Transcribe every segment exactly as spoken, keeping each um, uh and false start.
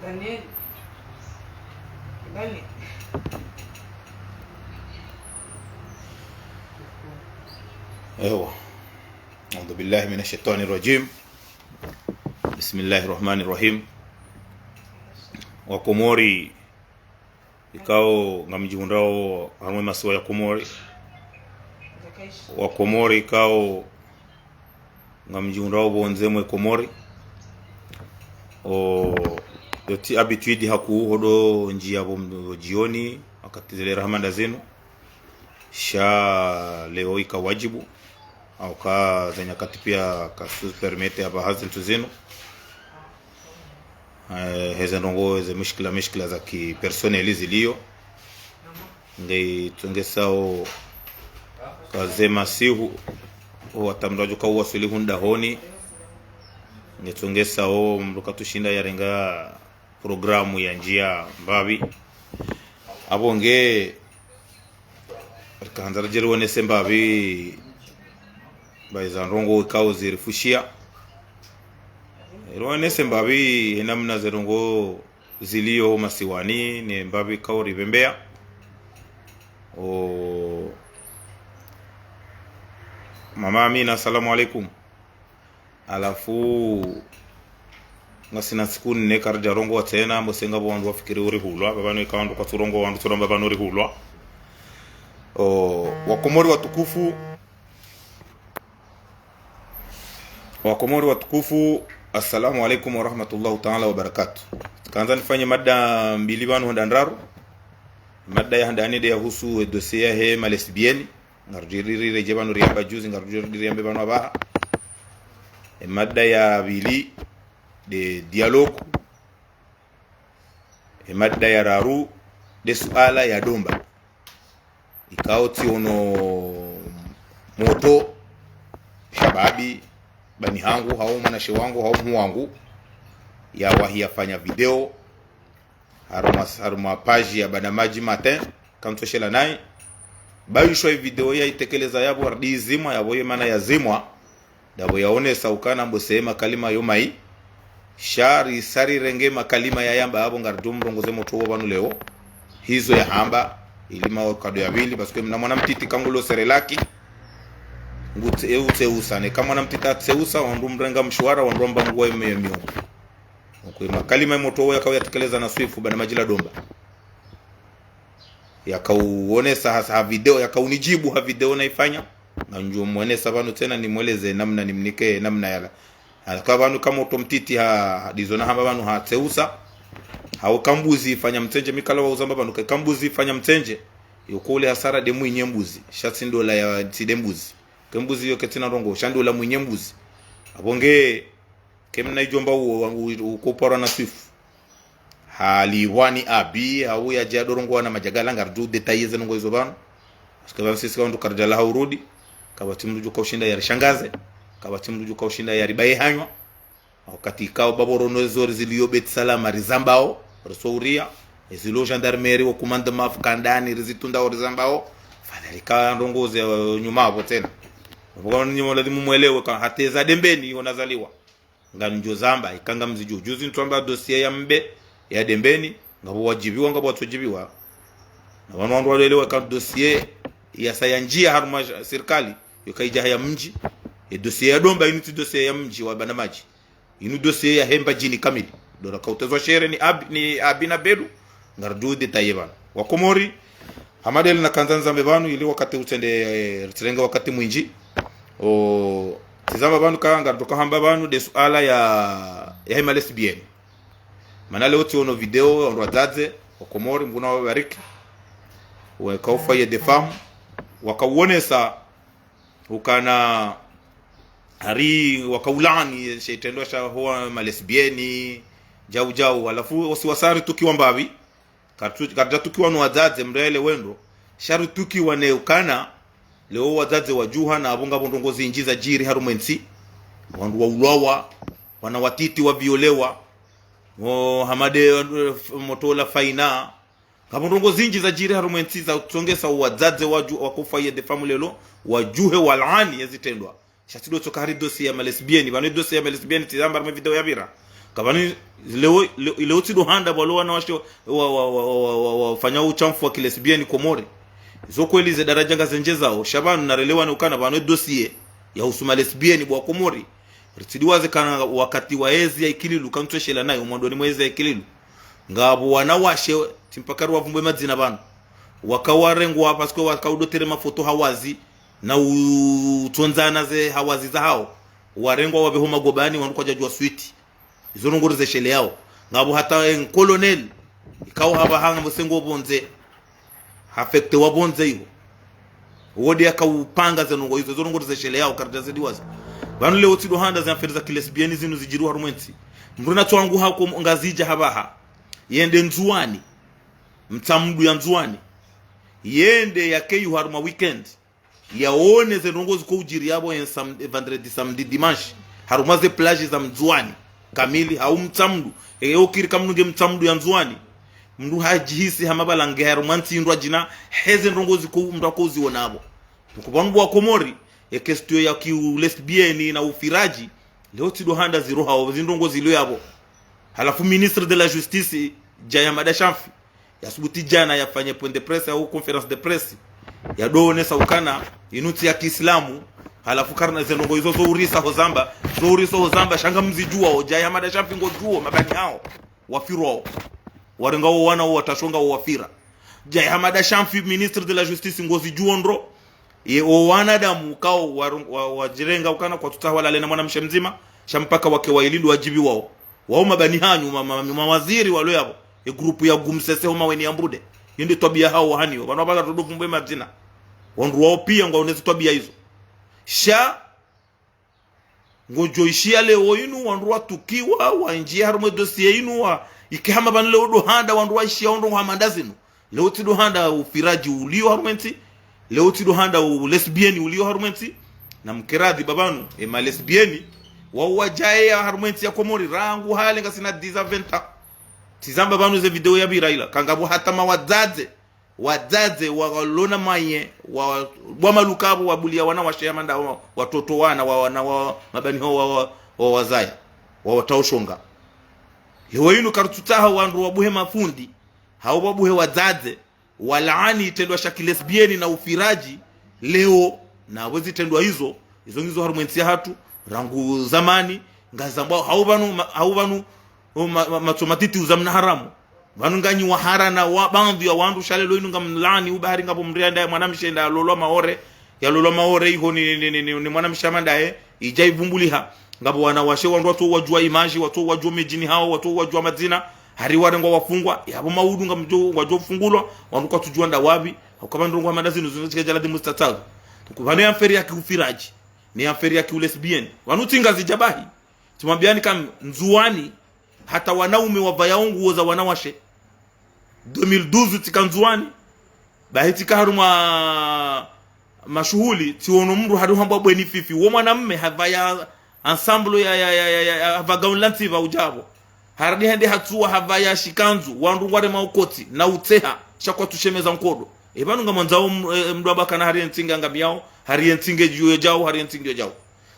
Daniel. Daniel. Ewa. أعوذ بالله من الشيطان الرجيم. بسم الله الرحمن الرحيم. Wakomori ikao ngamdjihundrao harumwa masiwa ya Komori. Wakomori ikao ngamdjihundrao pvondze mwe Komori. O, yo tsi habitude hakuu hodo ndjia pvo mdo jioni, wakati zile rahamanda zinu. Sha leo ika wadjibu, au ka ze nyakati pia kasu permettre hapvaha zintru zinu. Eh, heze ndrongoo, ze mishkila, mishkila za ki personnel zilio. Nge tsongesao ka ze masihu, o watamdradju ka uwaswili hundra honi. Nge tsongesao mdru katsushinda yarenga programu ya ndjia mbapvi. Apvo nge, rikandza radje rionese mbapvi, ba iza ndrongoo ikao zirifushia. Rionese mbapvi, he namna ze ndrongoo zilio masiwani, ne mbapvi ikao ripvembea. O, Mama Amina, assalamu alaikum. Halafu, ngasina ntsiku nne karidja rongoa tsena, mbo senga pvo wandru wafikiri urihulwa, pvapvanu ika wandru kwatsu rongoa wandru tsu ramba pvanu urihulwa. O, Wakomori watukufu, Wakomori watukufu, assalamu alaikum warahmatullahi taala wabarakatuh. Kandza nifanye mada mbili pvanu hau ndraru. Mada ya handani nde yahusu e dossier yahe ma lesbiennes. Ngarudjo ri, ri, redje pvanu riamba juzi, ngarudjo ri, riambe pvanu apvaha. E mada ya pvili nde dialogue. E mada ya raru nde suala ya Domba. Ikao tsiono motro, shababi, bani hangu, hau mwanashe wangu, hau mhu wangu, yawahi yafanya video harumwa, harumwa page ya Banamadji Matin, kantsoshela nayi. Bayishwa i video yaitekeleza yapvo, ridi izimwa, yapvo ye mana yazimwa, ndapvo yaonesa ukana mbo se makalima yo mayi. Sha risa rirenge makalima yayamba apvo ngaridjo mrongoze motro wo pvanu leo. Hizo yahamba, ili maokado ya pvili, parce que mna mwana mtiti kangulo serelaki. Ngutse, e utseusa, neka mwana mtiti atseusa, wandru mrenga mshwara, wandru wamba nguwa ime ya miongo. Ukwe makalima motro wo yakao yatekeleza na Swifu, Banamadji la Domba. Yakauonesa hasa ha video, yakaunijibu ha video naifanya. Ngamdjo mwonesa pvanu tsena nimweleze namna nimnike namna yala. Haka pvanu ka motro mtiti ha, ha ndizo nahamba pvanu hatseusa. Hau ka mbuzi ifanya mtsendje, mi kala wa uzamba pvanu ka, ka mbuzi ifanya mtsendje. Yo kule hasara nde mwinyi mbuzi. Sha tsi ndola ya tsi nde mbuzi. Ke mbuzi yo ketsina ndrongoo, sha ndola mwinyi mbuzi. Apvo nge, ke mna idjomba uwo, u, u, ukoparwa na Swifu. Hali wani abi, hau yadja dorongoa na madjagala, ngaridjo détailler ze ndrongoo izo pvanu. Parce que pvanu sisi ka wandru karidjalaha urudi, kapvatsi mdru djo kaushinda yarishangaze, kapvatsi mdru djo kaushinda yaribaye hanywa. Wakati ikao pvapvo rono ezo rizilio Beit Salam rizambao, risouria, ezilio gendarmerie wo commandement fu kandani rizitundao rizambao, fadhali ka ndrongoo ze, eh, nyuma apvo tsena. Apvo ka nyuma lazimu mwelewe ka hata eza Dembeni yo nazaliwa. Ngamdjo zamba, ika ngamzidjuo. Juzi ntsamba dossier ya Mbe, ya Dembeni, ngapvo wadjibiwa, ngapvo watsodjibiwa. Na pvanu wandru walelewa ka dossier yasa yandjia harumwa sirikali, yo kaidja haya mdji. E dossier ya Domba, inu tsi dossier ya mdji wa Banamadji. Inu dossier yahe Mbadjini kamili. Ndo raka utezwa shere ni Abi, ni Abi na Bedu. Ngaridjo détailler pvanu. Wakomori, hama ndeli nakandza nizambe pvanu, ili wakati utsende, eh, ritsirenge wakati mwindji. O, tsizamba pvanu ka, ngaridjo kahamba pvanu nde suala ya, yahe ma lesbiennes. Mana leo tsiono video, wandru wadzadze, Wakomori, Mngu nawabariki. Wakaufa ye de femme. Wakauonesa ukana hari wakaulani she itrendwa sha huwa ma lesbiennes, djau djau, halafu osi wasa ritukiwa mbapvi, karitsu-, karidjatukiwa no wadzadze mrele wendo, sha ritukiwa ne ukana, leo wadzadze wadjuha na apvo ngapvo ndrongoo zindji zadjiri harumwa entsi, wandru waulwawa, wana watiti waviolewa, o hama nde, eh, f-, motro la Faina, ngapvo ndrongoo zindji zadjiri harumwa entsi zatsongesa wadzadze wadju-, wakofa ye de femme lelo, wadjuhe walaani yezitrendwa. Sha tsi ndo tsoka hari dossier ya ma lesbiennes, pvanu e dossier ya ma lesbiennes, tsizamba harumwa video yapvira. Kapvani leo, leo, leo tsi ndo handa pvwalo wanawashe wa, wa, wa, wa, wa, wa, wafanya ushamfu wa kilesbieni Komori. Izo kweli ze daraja ngazendjezao. Sha pvanu narelewane ukana pvanu e dossier yahusu malesbieni bo wa Komori. Ritsidiwaze kana wakati wa ezi ya Ikililu, kantsu eshelea nayo, mwandoni mwa ezi ya Ikililu. Ngapvo wanawashe, tsi mpaka riwavumbwe madzina pvanu. Waka warengwa, parce que waka udotere mafoto hawazi, na u-, utsondzana ze hawazi zahao. Warengwa wapvehwa magobani, wandru kwadjadjuwa suite. Izo ndrongoo rizesheleao. Ngapvo hata en colonel, ikao hapvaha ngapvo sengo pvondze. Hafektewa pvondze iho. Wo nde yakaupanga ze ndrongoo izo, izo ndrongoo rizesheleao, karita zediwaza. Pvanu leo tsi ndo handa ze affaire za kilesbieni zinu zidjiri harumwa entsi. Mndru na twangu hako Ngazidja hapvaha. Yende Ndzuwani. Mtsamdu ya Ndzuwani. Yende yakeyu harumwa weekend. Yaone ze ndrongoo ziko udjiri yapvo en sam-, vendredi, samedi, dimanche. Harumwa ze plage za Mndzuwani. Kamili, hau Mtsamdu. Eye ukiri ka mndru nge Mtsamdu ya Ndzuwani. Mndru hadjihisi hama pvala nge harumwa ntsi ndrwadjina, heze ndrongoo ziko mndru ako uziona apvo. Nkubangu wa Komori, e question ya ki u lesbienne na ufiraji, leo tsi ndo handa zirohao, zi ndrongoo zilio yapvo. Halafu ministre de la justice, Djae Hamada Chanfi, yasubuti djana yafanye point de presse au conférence de presse, yadoonesa ukana inu ntsi ya kiislamu, halafu karina ze ndrongoo izo zo urisa hozamba, zo urisa hozamba, sha ngamzidjuwao, Djae Hamada Chanfi ngodjuo, mabani hao, wafirwao. Warenga wo wana wo watashonga wo wafira. Djae Hamada Chanfi, ministre de la justice, ngozidjuo ndro, ye o wanadamu kao wa, wa, wadjirenga ukana kwatsutsaha walale na mwanamshe mdzima, sha mpaka wake waili ndo wadjibiwao. Wao mabani hanyu, ma, ma, mawaziri walo yapvo. E grupu ya Gumsese ho Maweni ya Mbude. Yende twabiya hao wahaniyo. Pvanu wapvaha tsodo vumbwe madzina. Wandru wao piya ngwaonezi twabiya izo. Sha, ngodjo ishiya leo inu, wandru watukiwa, wandjiye harumwa e dossier inu, wa, ike hama pvanu leo ndo handa, wandru waishiya ondro hama nda zinu. Leo tsi ndo handa ufiraji ulio harumwa entsi. Leo tsi ndo handa u lesbienne ulio harumwa entsi. Na mkeradhi pvapvanu, e ma lesbienne, wao wadjaye ya harumwa entsi ya Komori, rangu hale ngasina dix à vingt ans. Tsizamba pvanu ze video ya pvira ila. Kangapvo hata mawadzadze. Wadzadze, wa, walona maye, wa, wa maluka apvo, wabuliya wanawashe hama nda wa, watoto wana, wa, wana, wa, mabani ho, wa, wa, wa, wazaya. Wa, wataoshonga. Leo inu karitsutsaha wandru wabuhe mafundi. Hau wabuhe wadzadze. Walaani itrendwa sha kilesbieni na ufiraji, leo, na apvo zitrendwa izo, izo ngizo harumwa entsi yahatru, rangu zamani, ngazambwa, hau pvanu, ma, hau pvanu, o, ma, ma, matso matiti uza mna haramu. Pvanu nganyi wahara na wa, baadhwi ya wandru sha leo inu ngamlaani, ubahari ngapvo mndru yanda ya mwanamshe nda yalolwa Maore, yalolwa Maore iho ni, ni, ni, ni, ni mwanamshe hama ndaye, idja ivumbuliha. Ngapvo wanawashe wandru watso wadjuwa image, watso wadjuwa midjini hao, watso wadjuwa madzina, hari warengwa wafungwa, yapvo maudu ngamdjo, ngwadjo fungulwa, wandru kwatsudjuwa nda wapvi, hauka pvanu ndrongoo hama nda zinu zinu tsi kedja ladhimu zitsatsawe. Tuku pvanu ye affaire ya kiufiraji, ni affaire ya kiulesbienne. Pvanu tsi Ngazidja bahi. Tsimwambiyani kam Ndzuwani, hata wanaume wapvaya nguo za wanawashe. Deux mille douze tsika Ndzuwani. Bahi tsika harumwa mashuhuli, tsiono mndru hari hambwa bweni fifi. Wo mwanamme hapvaya ensemble ya, ya, ya, ya, ya, hapva gauni la ntsiva udja apvo. Harudi hende hatsuwa hapvaya shikanzu, wandru ngwarema ukotsi, na utseha, sha kwatsushemeza nkodo. E pvanu ngamwandzao m-, e, mndru amba kana hari ye ntsi nge angamiyao, hari ye ntsi nge djuwe djao, hari ye ntsi nge djao.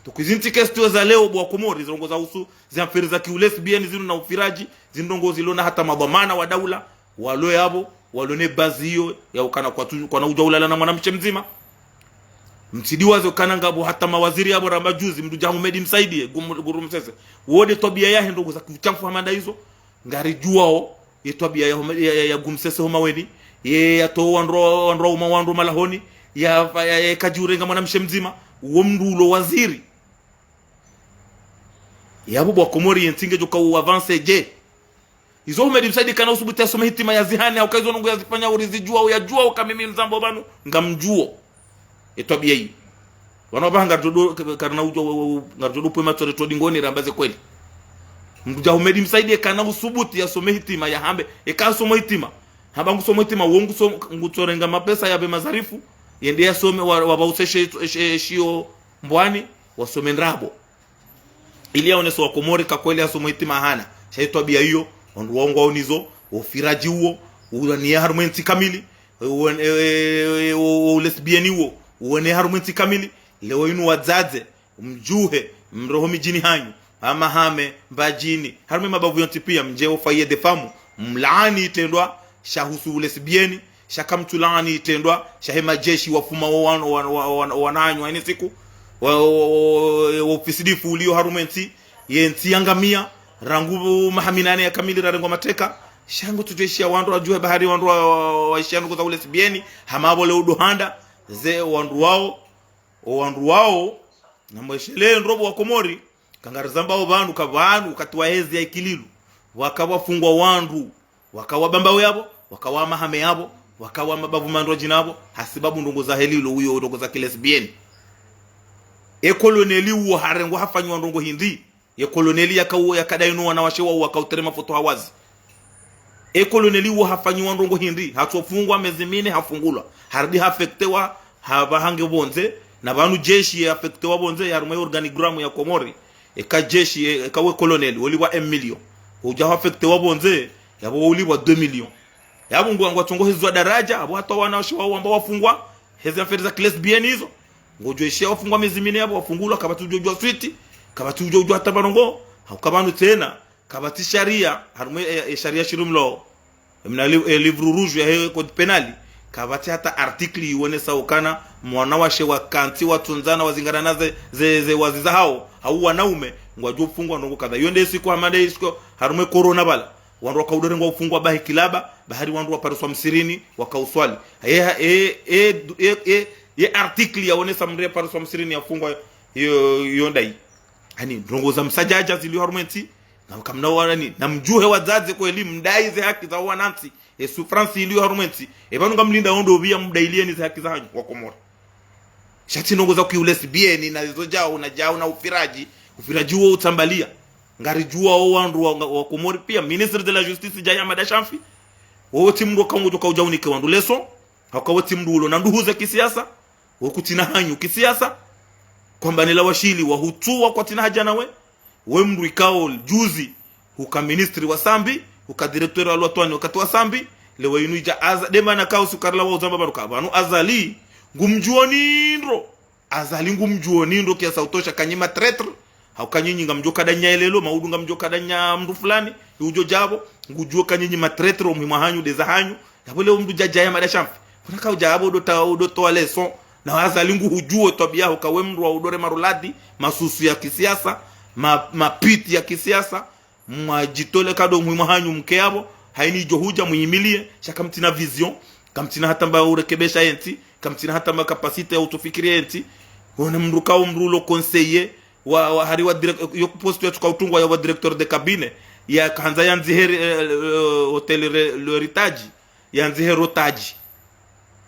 Tuku izi ntsi question za leo bo wa Komori, zilongo za usu, zi affaire za kiulesbienne zinu na ufiraji, zindrongoo zilo na hata madhwamana wa daula, walo yapvo, walo ne bazi iyo, ya ukana kwatsu, kwana udja ulala na mwanamshe mdzima. Mtsidiwaze ukana ngapvo hata mawaziri yapvo ramba juzi, mndru dja Humedi Msaidie, gum-, guru msese. Wo nde twabiya yahe ndrongoo za kiushamfu hama nda izo, ngaridjuwao, ye twabiya ya Humedi, ya, ya, ya gumsese ho Maweni, ye yatowa wandru, wandru wauma wandru malahoni, ya, ya, ya, ya kadji urenga mwanamshe mdzima, wo mndru ulo waziri. Yapvo bo wa Komori ye ntsi ngedjo ka u avance dje. Izo Humedi Msaidie kana usubuti yasome hitima yazihane, hauka izo ndrongoo yazifanya urizidjuwa, uyadjuwa, uka mimi mzambo pvanu, ngamdjuwo. E twabiya iyi. Pvanu wapvaha ngaridjo do, karina udjo, ngaridjo do pwe matsore todi ngoni ramba ze kweli. Mndru dja Humedi Msaidie kana usubuti yasome hitima yahambe, eka asome hitima. Hamba ngusomo hitima, wo nguso-, ngutsorenga mapesa yapve mazarifu, yende yasome wa, wapvause she, she, shiyo mbwani, wasome ndrabo. Ili yaonese wa Komori ka kweli yasomo hitima hana. Sha ye twabiya iyo, wandru wao ngwaonizo, ufiraji uwo, ulaniya harumwa entsi kamili, uwe-, e, e, e, o, o lesbienne uwo, uwene harumwa entsi kamili, leo inu wadzadze, mdjuhe, mroho midjini hanyu, Hamahame, Mbadjini, harumwa mabavu yontsi pia, mdje o foyer des femmes, mlaani itrendwa sha husu lesbienne, sha kamtsulaani itrendwa sha he madjeshi wafuma wo wan-, wan-, wan-, wan-, wananyu haini siku, wa, wa, wa, wa ufisidifu ulio harumwa entsi, ye ntsi yangamia, rangu maha minane ya kamili rarengwa mateka, sha ngotsudjo ishiya wandru wadjuhe bahari wandru wa, wa, wa, waishiya ndrongoo za ulesbienne, hama pvo leo udo handa, ze wandru wao, o wandru wao, namweshelee ndro pvo wa Komori, kangarizambao pvanu ka pvanu wakati wa hezi ya Ikililu, waka wafungwa wandru, waka wa Bambao yapvo, waka wa Hamahame yapvo, waka wa mabavu mandrwadjina yapvo, hasibabu ndrongoo za he lilo uyo ndrongoo za kilesbienne. E koloneli uwo harengwa hafanyiwa ndrongoo hindri? Ye koloneli yaka uwo yakadayi no wanawashe wao waka utrema foto hawazi. E koloneli uwo hafanyiwa ndrongoo hindri? Hatsofungwa mezi mine hafungulwa. Harudi haaffectewa hapvaha nge pvondze, na pvanu jeshi yeaffectewa pvondze, ya harumwa ye organigramme ya Komori. Eka jeshi, e, eka we koloneli, wolipvwa un million. Udja haaffectewa pvondze, yapvo wolipvwa deux millions. Yapvo ngwa, ngwatsongo hezwa daraja, apvo hata wanawashe wao wamba wafungwa, heze affaire za kilesbienne izo. Ngodjo ishiya wafungwa mezi mine yapvo wafungulwa, kapvatsi udjo udjwa suite, kapvatsi udjo udjwa hata pvanu ngo, hauka pvanu tsena, kapvatsi sharia, harumwa e, e, sharia shirumlwao. Mna li-, e, livre rouge ya he code pénal, kapvatsi hata article iwonesa ukana mwanawashe wakantsi watsundzana wazingara na ze, ze, ze waziza hao, hau wanaume, ngwadjo ufungwa ndrongoo kadha. Yo nde siku hama nde siku harumwa e corona pvala. Wandru waka udorengwa ufungwa bahi kilaba, bahari wandru wapariswa msirini, waka uswali. Ye, ye, ye, ye, ye, ye article yawonesa mndru yapariswa msirini yafungwa yo, yo ndayi. Ani, ndrongoo za msadjadja zilio harumwa entsi, na kamna wanani, namdjuhe wadzadze kweli mdayi ze haki za wanantsi, e souffrance ilio harumwa entsi, e pvanu ngamlindao ndo pvia mdayiliyeni ze haki zahanyu, wa Komori. Sha tsi ndrongoo za kiulesbienne, na izo djau, na djau, na ufiradji, ufiradji uwo utsambalia. Ngaridjuwao wandru wa, wa Komori pia, ministre de la justice Djae Hamada Chanfi. Wowo tsi mndru waka ngudjo ka udja unike wandru leçon. Hauka we tsi mndru ulo na nduhu za kisiasa. We kutsina hanyu kisiasa. Kwamba nela washili wahutsuwa kwatsina haja nawe. We mndru ikao juzi, huka ministre wa Sambi, huka directeur wa lwatwani wakati wa Sambi, leo inu idja Aza-, nde mana kao sukarila wa uzamba pvanu ka pvanu Azali, ngumdjuoni ndro. Azali ngumdjuoni ndro kiasi utosha, kanyi ma traître, hauka nyinyi ngamdjo kadanya elelo, maudu ngamdjo kadanya mndru fulani, udjo djapvo, ngudjuo ka nyinyi ma traître, omhimwa hanyu, ndeza hanyu, yapvo leo mndru dja Djae Hamada Chanfi. Kuna ka udja apvo udo ta-, udo towa leçon, na Azali nguhudjuo twabiya hauka we mndru wa udore maruladi, masusu ya kisiasa, ma, mapiti ya kisiasa, mwadjitole kado mhimwa hanyu mke yapvo, haini idjo hudja muhimilie, sha kamtsina vision, kamtsina hata mba urekebesha entsi, kamtsina hata mba capacité ya utofikiri entsi. Wona mndru kao mndru ulo conseiller, wa, wa, hari wa direc-, yo poste yatsuka utungwa ya wa directeur de cabinet, ya kahandza yandzihe, eh, eh, hôtel re-, l'Héritage, yandzihe Rotage.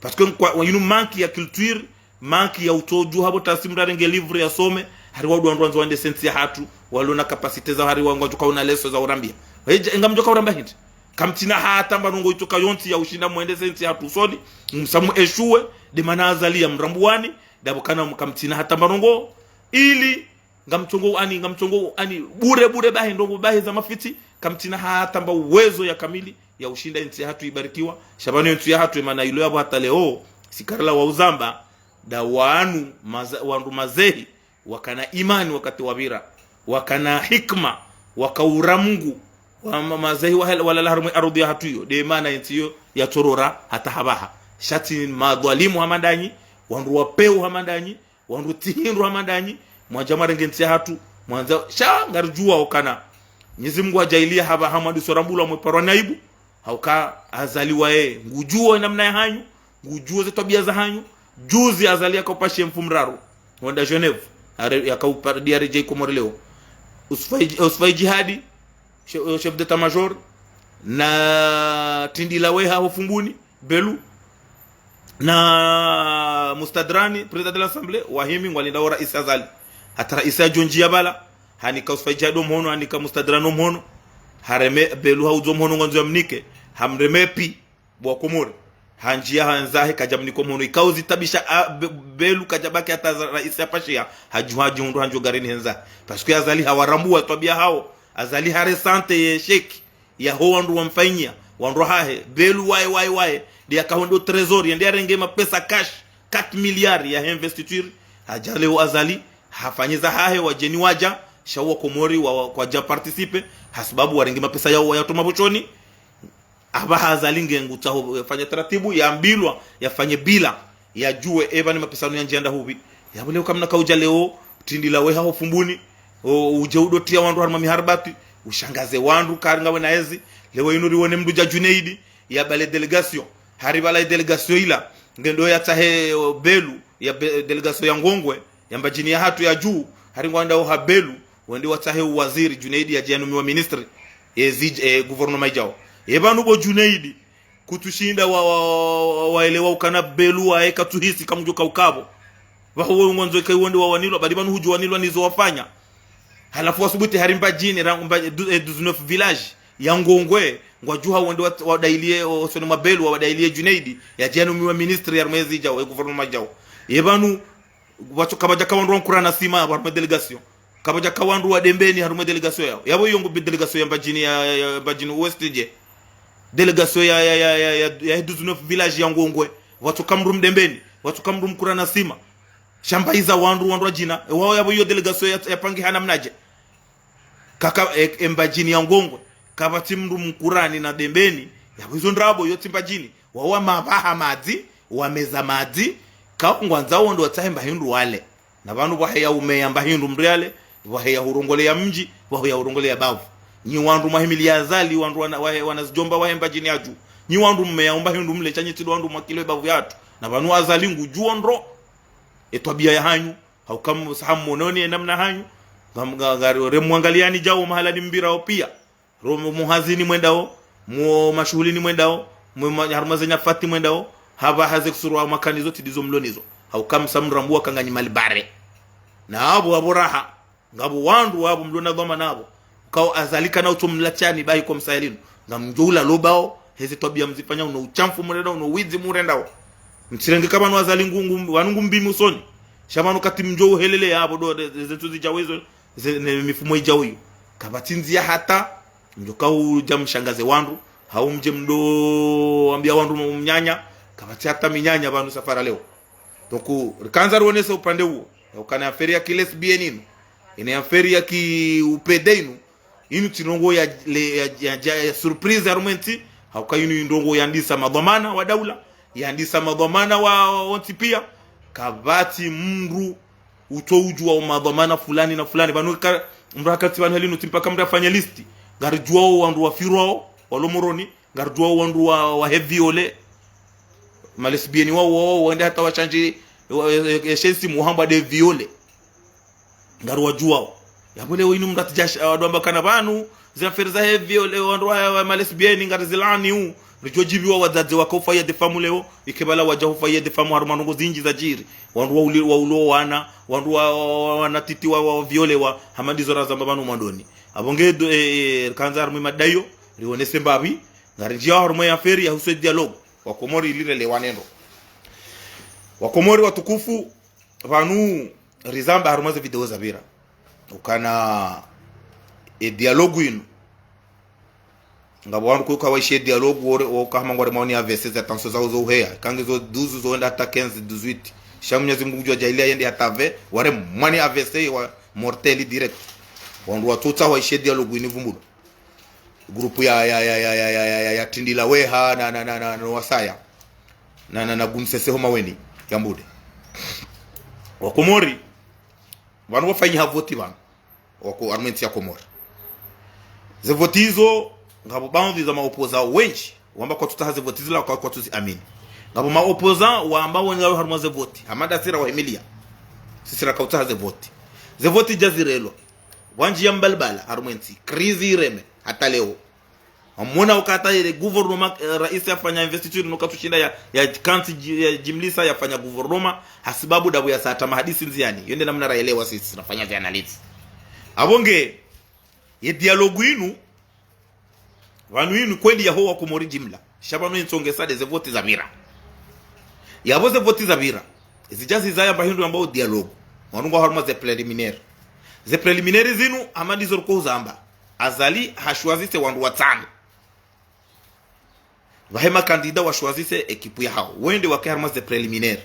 Parce que kwa, wa inu manque ya culture, manque ya utsodjuha pvo tasi mndru arenge livre yasome, hari wandru wandru wandzo wende sentsi yahatru, walo na capacité za hari wandru wadjuka una leçon za urambia. Weja, ngamdjoka uramba hindri. Kamtsina hata mba ndrongoo itsoka yontsi ya ushinda mwende sentsi yahatru usoni, msamu échoué, nde mana Azali ya mrambuwani, ndapvo kana kamtsina hata mba ndrongoo, ili ngamtsongo ani, ngamtsongo ani, bure, bure bahi, ndrongoo bahi za mafitsi, kamtsina hata mba uwezo ya kamili, ya ushinda entsi yahatru ibarikiwa, sha pvanu entsi yahatru emana ilo yapvo hata leo, sikarila wa uzamba, nda wanu, maza-, wandru mazehi, wakana imani wakati wapvira, wakana hikma, waka ura Mungu, wa ma-, mazehi wa hel-, walala harumwa e ardhwi yahatru iyo, nde mana entsi iyo yatsorora hata hapvaha. Sha tsi madhwalimu hama ndanyi, wandru wa peu hama ndanyi, wandru tsi hindru hama ndanyi, mwadja mwarenge ntsi yahatru, mwandza, sha ngaridjuwa ukana Mwenyezi Mungu hadjaaliya hapvaha mwandiso rambulwa mweparwa na aibu, hauka Azali waye, ngudjuo namna yahanyu, ngudjuo ze twabiya zahanyu. Juzi Azali yaka upashe mfumraru, wenda Genève, are-, yaka upa-, ndi aredjei Komori leo. Usfai-, Usfai Jihadi, che-, chef d'état-major, na Tindila weha ho Fumbuni, Belu, na Mustadrani, président de l'Assemblée, wahimi ngwalindao raisi Azali. Hata raisi yadjo ndjiya pvala, hanika Usfai Jihadi omhono, hanika Mustadrani omhono, hareme Belu haudzo omhono ngwandzo yamnike, hamreme pi, bo wa Komori. Handjiya handzahe kadjamnika omhono. Ikao zitabisha a, Be-, Belu kadjabaki hata za-, raisi yapashiya, hadju, hadjihundru handjo garini hendza. Parce que Azali hawarambuwa twabiya hao. Azali haressentir ye échec yaho wandru wamfanyiya, wandru wahahe, Belu waye, waye, waye, nde yakahwenda o trésor, ye nde yarenge mapesa cash, quatre milliards yahe investiture, hadja leo Azali, hafanyiza hahe, wadjeni wadja, sha wa Komori wa, wa, kwadja participer, hasibabu warenge mapesa yao wayatoma pvoshoni. Apvaha Azali nge ngutsaho yafanye taratibu, yambilwa yafanye bilan, yadjuwe eba ni mapesa yanu yandjianda hupvi. Yapvo leo kamna kaudja leo, utrindila weha ho Fumbuni, o, udje udotriya wandru harumwa miharabati, ushangaze wandru kari ngawe na ezi. Leo inu riwone mndru dja Junaidi, yabale délégation. Hari bala délégation ila, ngendo yatsahe, o, Belu, ya be, délégation ya Ngongwe, ya Mbadjini ya hatru ya dju, hari ngwandao ha Belu, wende watsahe uwaziri, Junaidi yadje yanumiwa ministre, e, zij, e, gouvernement idjao. Ye pvanu bo Junaidi, kutsushinda wa, wa, wa, wa, waelewa ukana Belu waye katsuhisi kamdjo kaukapvo. Pvaho we ngwandzo ika iwo nde wawanilwa, bali pvanu hudjo wanilwa nizo wafanya. Halafu wasubuti hari Mbadjini, ra, mba, du, e, douze-neuf village ya Ngongwe, ngwadjuha wende wa, wadailie, o, osoni mwa Belu, wa, wadailie Junaidi, yadje yanumiwa ministre ya harumwa ezi idjao, e gouvernement idjao. Ye pvanu, watso kapvadjaka wandru wa Nkurana Sima, harumwa délégation. Kapvadjaka wandru wa Dembeni, harumwa délégation yao. Yapvo iyo ngu bi délégation ya Mbadjini ya, ya, ya Mbadjini Ouest dje. Délégation ya, ya, ya, ya, ya, ya douze-neuf village ya Ngongwe. Watsoka mndru Mdembeni, watsoka mndru Mkurana Sima. Sha mbayiza wandru, wandru wadjina. E wao yapvo iyo délégation ya, yapangihana mnadje. Kaka, e, e Mbadjini ya Ngongwe. Kapvatsi mndru Mkurani na Dembeni. Yapvo izo ndrabo, iyo tsi Mbadjini. Wao wama pvaha madzi, wameza madzi. Ka ngwandzao ndo watsahe mba hindru wale. Na pvanu pvwaheya umeya mba hindru mndru yale, pvwaheya hurongoleya mdji, pvwaheya hurongoleya bavu. Nyi wandru mwahimiliya Azali, wandru wana, wahe, wana zidjomba wahe Mbadjini ya dju. Nyi wandru mmeya mba hindru mle, sha nyi tsi ndo wandru mwakilo e bavu yatru. Na pvanu Azali ngudjuo ndro e twabiya ya hanyu. Hauka msa hamononi e namna hanyu. Ngam, nga, nga, re, remwangaliyani djao mahala ni mpvirao piya. Ro, mu, muhazini mwendao, mu mashuhulini mwendao, mu ma, harumwa ze nyafati mwendao, hapvaha ze kusurwa makanizo tsi ndizo mlo nizo. Hauka msa mrambuwa ka nganyi malibare. Na apvo, apvo raha. Ngapvo wandru, apvo mlo na dhwamana apvo. Kao Azali kana utso mlatshani bahi kwa msaya linu. Ngamdjo ula lobao, heze twabiya mzifanyao, uno ushamfu mrendao, uno widzi mrendao. Mtsirenge ka pvanu Azali ngu, ngu, pvanu ngu mbimi usoni. Sha pvanu kati mdjo uhelele ya apvo ndo, ze, ze, ze ntsu zidjao izo, ze, ne mifumo idjao iyo. Kapvatsi ndziya hata, mdjo kaudja mshangaze wandru, hau mdje mdo wambiya wandru mnyanya, kapvatsi hata minyanya pvanu safara leo. Donc, rikandza riwonese upande uwo, ya ukana affaire ya ki lesbienne inu, ine affaire ya ki upede inu, inu tsi ndrongo ya, le, ya, ya, ya, ya surprise harumwa entsi, hauka inu ndrongo yandisa madhwamana wa daula, yandisa madhwamana wa, wa, wontsi piya, kapvatsi mndru utso udjuwa o madhwamana fulani na fulani. Pvanu ka, mndru hakatsi pvanu heli inu tsi mpaka mndru afanye liste. Ngaridjuwao wandru wafirwao, walo Moroni, ngaridjuwao wandru wa, wahe viole. Ma lesbienne wao, wao, wende hata washandji, wa, e, e, e, shensi muhambwa nde viole. Ngariwadjuwao. Yapvo leo inu mndru atsidja sh, wadwamba kana pvanu, ze affaire zahe viole, wandru wa, wa ma lesbienne, ngarizilaani u. Ridjo djibiwa wadzadze waka ufayi des femmes leo, ike pvala wadja ufayi des femmes harumwa ndrongo zindji zadjiri. Wandru wa uli, wa ulo wana, wandru wa, wa, wa, wana titi wa, wa, wa violewa, hama ndizo razamba pvanu mwandoni. Apvo nge do, e, e, rikandza harumwa mada iyo, riwonese mbapvi, ngaridjiya harumwa ye affaire ya husu e dialogue. Wakomori ili relewane ndro. Wakomori watukufu, pvanu rizamba harumwa ze video zapvira. Ukana e dialogue inu. Ngapvo wandru kuka waishiye dialogue wore, woka hama ngware maoni ya vingt-six za tension zao zo uheya. Kangi zo douze zo wenda hata quinze, dix-huit. Sha Mnyezi Mungu kudjuwa djaliya yende hata vingt, ware mwani A V C wa mortel direct. Wandru watsutsaha waishiye dialogue inu pvumbulwa. Groupe ya, ya, ya, ya Tindila Weha na, na, na, na, na Wasaya. Na, na, na Gumsese ho Maweni, ya Mbude. Wakomori, pvanu wafanyiha voti pvanu. Wako harumwa entsi ya Komori. Ze voti izo, ngapvo baadhwi za ma opposants wendji, wamba kwatsutsaha ze voti zila, kwa, kwatsuziamini. Ngapvo ma opposants, wamba wendji ngapvo harumwa ze voti. Hama nda sira wahimiliya. Sisi rakautsaha ze voti. Ze voti djazirelwa. Wandjiya mbalibala, harumwa entsi. Crise ireme, hata leo. Wamona ukata ile gouvernement, eh, raisi yafanya investiture, no katsushinda ya, ya kantsi dji, ya jimlisa yafanya gouvernement, hasibabu ndapvo yasata mahadisi ndziani. Yo nde namna raelewa sisi, rafanya zi analyse. Apvo nge, ye dialogue inu, pvanu inu kweli yaho Wakomori jimla. Sha pvanu intsongesa nde ze voti zapvira. Yapvo ze voti zapvira. Zidja zizaya mba hindru yambwao dialogue. Wanu ngwao harumwa ze préliminaires. Ze préliminaires zinu, hama ndizo riko uzamba. Azali ha choisisse wandru watsanu. Pvahe ma candidats wa choisisse équipe yahao. Wende wake harumwa ze préliminaires.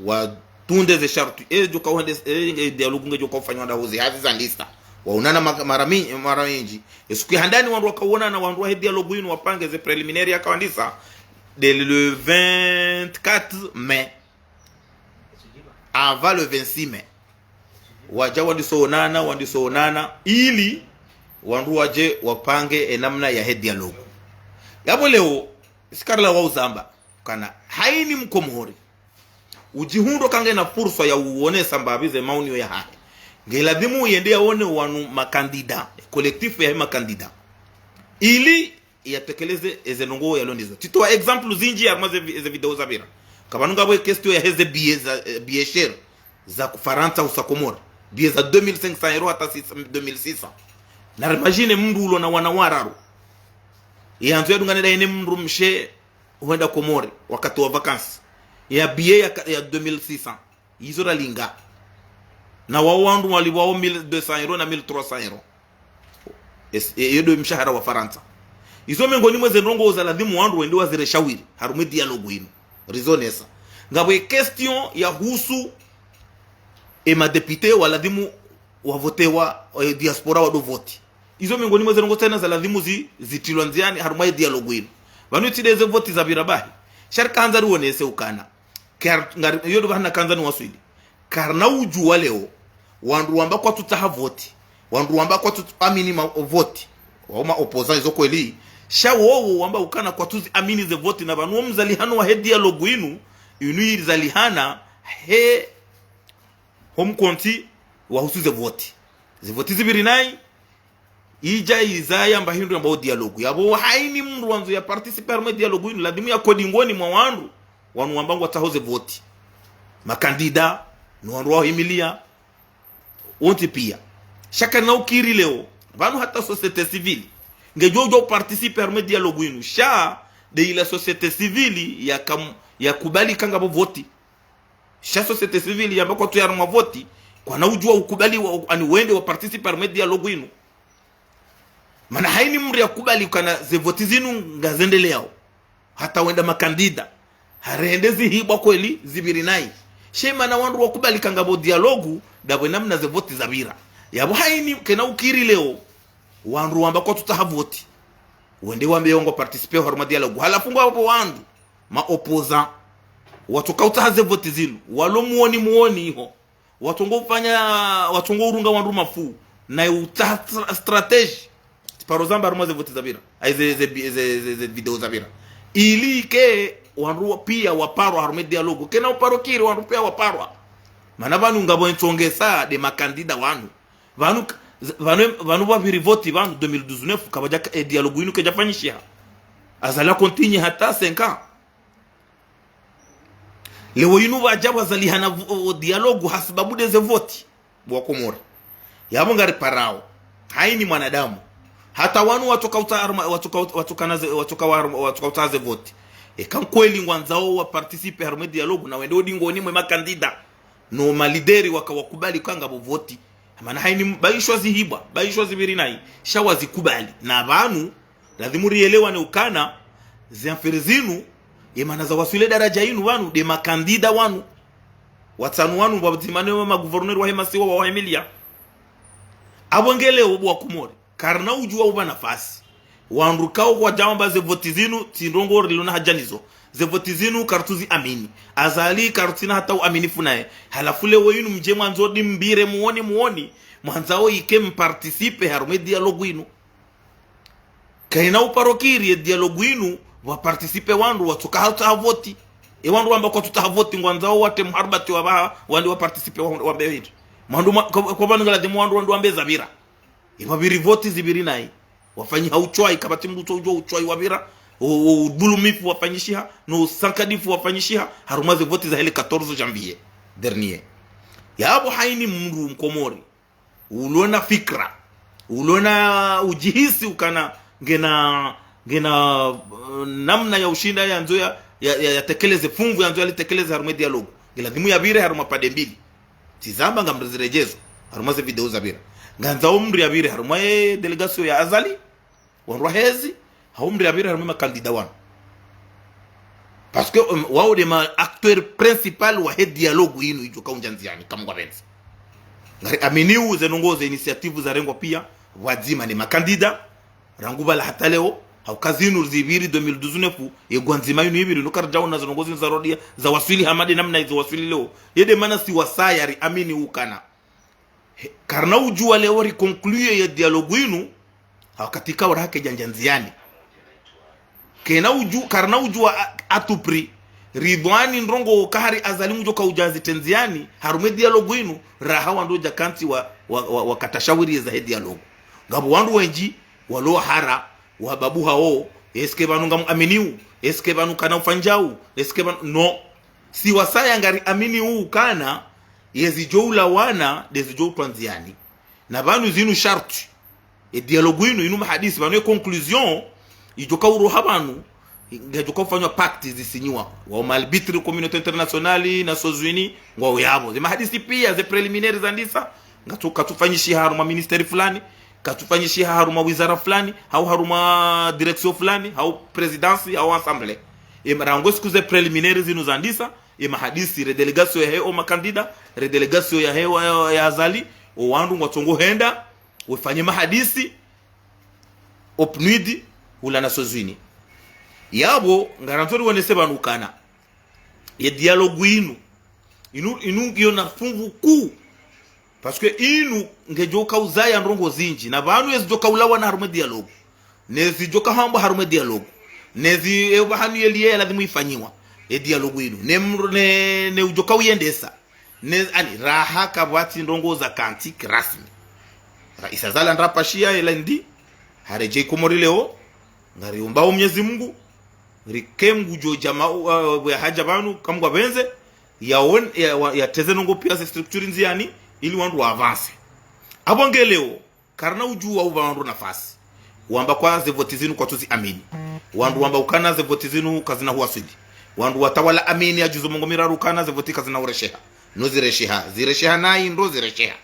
Watunde ze sharti. E djoka uhende, e, e dialogue ngedjoka ufanywa nda huzi hazi za lista. Waonana maka-, mara mi-, mara mindji. Ye suku ya handani wandru wakaonana, wandru wahe dialogue yinu wapange ze préliminaires yakawandisa, de le vingt-quatre mai. Avant le vingt-six mai. Wadja wandiso onana, wandiso onana, ili wandru wadje wapange ye namna yahe dialogue. Yapvo leo, sikarila wa uzamba, kana hayina mkomori udjihundro kangena fursa ya uonesa mbapvi ze maonio yahahe, nge ladhimu yende yaone wanu makandida, collectif yahe makandida, ili yatekeleze eze ndrongoo yalo ndizo. Tsitowa exemple zindji harumwa ze vi-, ze video zapvira. Kapvanu ngapvo question yahe ze billet za, eh, billet cher za ku Farantsa husa Komori. Billet za deux mille cinq cents euros hata six, deux mille six cents. Na imagine mndru ulo na wana wararu, yandzo yadungane daye ne mdrumshe hwenda Komori wakati wa vacances, ya billet ya ka-, ya deux mille six cents. Izo ralinga. Na wao wandru walipvwao mille deux cents euros na mille trois cents euros. Es-, e-, iyo ndo mshahara wa Farantsa. Izo mengoni mwa ze ndrongoo za ladhimu wandru wende wazire shawiri harumwa ye dialogue yinu. Rizonesa. Ngapvo ye question yahusu ye madéputés wa ladhimu wavotewa, ye diaspora wado voti. Izo mengoni mwa ze ndrongoo tsena za ladhimu zi-, zitrilwa ndziani harumwa ye dialogue yinu. Pvanu tsi de ze voti zapvira bahi. Sha rikahandza rionese ukana, kar-, ngari-, iyo ndo pvahanu nakandza niwaswili. Karina udjuwa leo, wandru wamba kwatsutsaha voti, wandru wamba kwatsu amini ma voti, wao ma opposants izo kweli, sha wowo wamba ukana kwatsuzi amini ze voti, na pvanu wo mzalihano wahe dialogue yinu, yinu yizalihana he, ho mkonti wahusu ze voti. Ze voti zipviri nayi, idja iza yamba hindru yamba wo dialogue. Yapvo hayina mndru wandzo ya participer harumwa ye dialogue yinu, ladhimu yake dingoni mwa wandru wanu wamba ngwatsaho ze voti. Makandida, no wandru wahimilia, wontsi pia. Sha karina ukiri leo, pvanu hata société civile ngedjo udjo participer harumwa ye dialogue yinu. Sha de ila société civile ya kam-, yakubali ka ngapvo voti. Sha société civile yamba kwatsu ya harumwa voti, kwana udjuwa ukubali wa, ani wende wa participer harumwa ye dialogue yinu. Mana hayina mndru yakubali ukana ze voti zinu ngazendeleao. Hata wenda makandida. Harende zihibwa kweli, zipviri nayi. She mana wandru wakubali ka ngapvo dialogue, ndapvo namna ze voti zapvira. Yapvo hayina kena ukiri leo, wandru wamba kwatsutsaha voti, wende wambe yo ngwa participer harumwa dialogue. Halafu ngwapvo wandru, ma opposants, watsoka utsaha ze voti zinu, walo muoni muoni iho. Watsongo ufanya, watsongo urunga wandru mafu, na utsaha stra-, stratégie. Tsiparo zamba harumwa ze voti zapvira. Ayi ze, ze, ze, ze, ze video zapvira. Ili ke wandru wa-, pia waparwa harumwa ye dialogue. Kena uparo kiri wandru pia waparwa. Mana pvanu ngapvo ntsongesa de makandida wanu. Pvanu k-, z-, pvanu, pvanu pvapviri voti pvanu deux mille dix-neuf, kapvadja ka-, ye dialogue yinu kayidjafanyishiha. Azali a continuer hata cinq ans. Leo yinu pvadja pvazalihana vo-, o dialogue hasibabu de ze voti. Bo wa Komori. Yapvo ngariparao. Hayina mwanadamu. Hata wanu watsoka utsa harumwa, watsoka ut-, watsoka na ze, watsoka wa harumwa, watsoka utsaha ze voti. Eka nkweli ngwandzao wa participer harumwa ye dialogue na wende o dingoni mwe makandida. No ma leaders waka wakubali ka ngapvo voti. Mana hayina m-, ba ishwa zihibwa, ba ishwa zipviri nayi, sha wazikubali. Na pvanu, ladhimu rielewane ukana, ze affaires zinu, ye mana zawaswili daraja yinu pvanu, de makandida wanu. Watsanu wanu, wadzima ne ma gouverneurs wahe masiwa wawahimilia. Apvo nge leo bo wa Komori. Karina udjuwa upva nafasi. Wandru kao kwadjawamba ze voti zinu, tsi ndrongoo rilo na haja nizo. Ze voti zinu, kartsuzi amini. Azali, kartsina hata uaminifu naye. Halafu leo yinu mdje mwandzo dimbire muoni muoni. Mwandzao ike mparticiper harumwa ye dialogue yinu. Kayina uparo kiri ye dialogue yinu, waparticiper wandru watsoka hata ha voti. E wandru wamba kwatsutsaha voti, ngwandzao watre muharbati wapvaha, wande waparticiper wa-, wambe hindri. Mwandru mwa-, kwa, kwa pvanu ngaladhimu wandru, wandru wambe zapvira. Ipvapviri voti zipviri nayi. Wafanyiha utswayi, kapvatsi mndru utso udjuwa utswayi wapvira. O, o, udhulumifu wafanyishiha, no usankadifu wafanyishiha, harumwa ze voti zahe le quatorze janvier dernier. Yapvo hayina mndru mkomori, ulo na fikira, ulo na udjihisi ukana, ngena, ngena, eh, namna ya ushinda yandzo ya, ya, ya, yatekeleze funvu yandzo yalitekeleze harumwa ye dialogue. Ngeladhimu yapvire harumwa pande mbili. Tsizamba ngamriziredjezo, harumwa ze video zapvira. Ngandza o mndru yapvire harumwa ye délégation ya Azali, wandru wahezi, hau mndru yapvire harumwa makandida wanu. Parce que, um, wao de ma acteurs principaux wahe dialogue yinu idjo kaundja ndziani, kamwe ngwapvendze. Ngari aminio ze ndrongoo ze initiative zarengwa pia, pvwadzima ne makandida, rangu pvala hata leo, hauka zinu zipviri deux mille dix-neuf, ye ngwa ndzima inu ipviri, nuka ridjaona ze ndrongoo zinu zarodia, zawaswili hama nde namna izo waswili leo. Yende mana si wasaya riamini ukana. He, karina udjua leo riconclure ye dialogue inu, ha wakati ikao raha kedjandja ndziani. Kena udju, karina udjua à, à tout prix. Ridhwani ndrongoo kahari Azali ngudjo kaudja zitre ndziani, harumwa ye dialogue inu, raha wandru wadja kantsi wa, wa, wa, wakatra shawiri yeza he dialogue. Ngapvo wandru wendji, walo wahara, wababu hawo, est-ce que pvanu ngamuaminio, est-ce que pvanu kana ufanyao, est-ce que pvanu, non. Si wasaya ngariaminio ukana, yezidjo ulawana, ndezidjo utrwa ndziani. Na pvanu zinu sharti. Ye dialogue inu, inu mahadisi, pvanu ye conclusion, idjo kauroha pvanu, ngedjo kaufanywa pacte zisinyiwa. Wa ma arbitre communauté internationale, Nations Unies, ngwao yapvo. Ze mahadisi pia, ze préliminaires zandisa, ngatsu, katsufanyishiha harumwa ministère fulani, katsufanyishiha harumwa wizara fulani, hau harumwa direction fulani, hau présidence, hau assemblée. Ye ma-, rangu siku ze préliminaires zinu zandisa, ye mahadisi, re délégation yahe o makandida, re délégation yahe wa, ya Azali, o wandru ngwatsongo henda, wefanye mahadisi, o PNUD, hula Nations Unies. Yapvo, ngarandzo riwonese pvanu ukana. Ye dialogue inu. Inu, inu ngiyo na funvu kuu. Parce que inu ngedjo kauzaya ndrongoo zindji. Na pvanu yezidjo kaulawana harumwa ye dialogue. Nezidjo kahambwa harumwa ye dialogue. Nezi, e, pvahanu yeliye ya lazimu ifanyiwa. Ye dialogue inu. Ne mr-, ne, ne udjo kauyendesa. Ne, ani, raha kapvatsi ndrongoo za kantsi kirasmi. Raisi Azali ndrapvashiya ye lundi, haredjei Komori leo, ngariomba o Mwenyezi Mungu, rike Mngu djo djama, uh, ya hadja pvanu, kamgwa pvendze, yaone, ya, wa, yatreze ndrongoo pia ze structure ndziani, ili wandru wa avance. Apvo nge leo, karina udjua upva wandru nafasi. Wamba kwa ze voti zinu kwatsuziamini. Wandru wamba ukana ze voti zinu kazina huwaswili. Wandru watawala amini ya juzu mengo miraru ukana ze voti kazina uresheha. No ziresheha. Ziresheha nayi ndo ziresheha.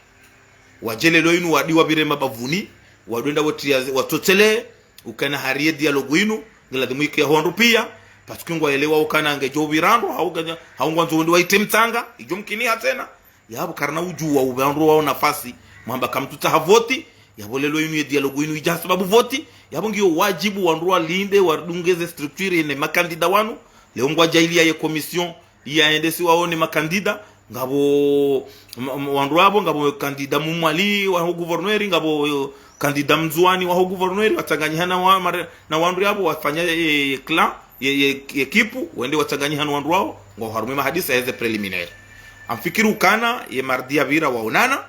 Wadje leo inu wadi wapvire mabavuni. Wadwenda woti ya zi-, watsotsele. Ukana hari ye dialogue inu. Ngiladhimu ike ya hondro pia. Parce que ngwaelewa ukana ngedjo upvira ndro. Hau ngedjo, hau ngwandzo wende waite mtsanga. Idjo mkini ha tsena. Yapvo karina udjua upva wandru wao nafasi, mwamba kamtsutsaha voti, yapvo leo inu ye dialogue inu idja sababu voti, yapvo ngiyo wadjibu wandru walinde, wadunge ze structure ne makandida wanu, leo ngwadja ili ya ye commission, iya yendesi waone makandida, ngapvo, m-, m-, wandru wapvo, ngapvo kandida Mmwali waho gouverneur, ngapvo, eh, kandida Mndzuani waho gouverneur, watsanganyiha na wa-, mare-, na wandru yapvo wafanya, eh, clan, ye, ye, ye ekipu, wende watsanganyiha no wandru wao, ngwao harumwa ye mahadisi ya ze préliminaires. Ngamfikiri ukana, ye mardi yapvira waonana,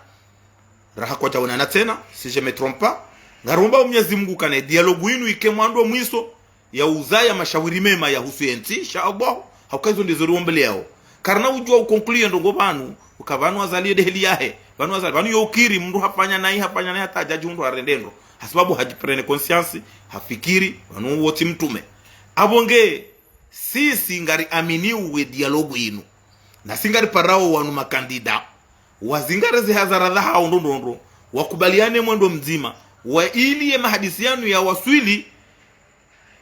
raha kwadjaonana tsena, si je me trompe pas, ngaromba o Mwenyezi Mungu ukana ye dialogue inu ike mwando mwiso, ya uzaya mashawiri mema yahusu ye ntsi, insha Allah, hauka izo ndizo riombeleyao. Karina udjua uconclure ndrongoo pvanu, uka pvanu Azali ye ndeheli yahe, pvanu Azali, pvanu yo ukiri, mndru hafanya nayi, hafanya nayi, hata hadja djundru harende ndro. Hasababu hadji prendre conscience, hafikiri, pvanu wotsi mtrume. Apvo nge, sisi ngariaminio ye dialogue inu. Na si ngariparao wanu makandida. Wazingare ze hazara zahao ndro ndro ndro. Wakubaliane mwendo mdzima. Wa ili ye mahadisi yanu yawaswili,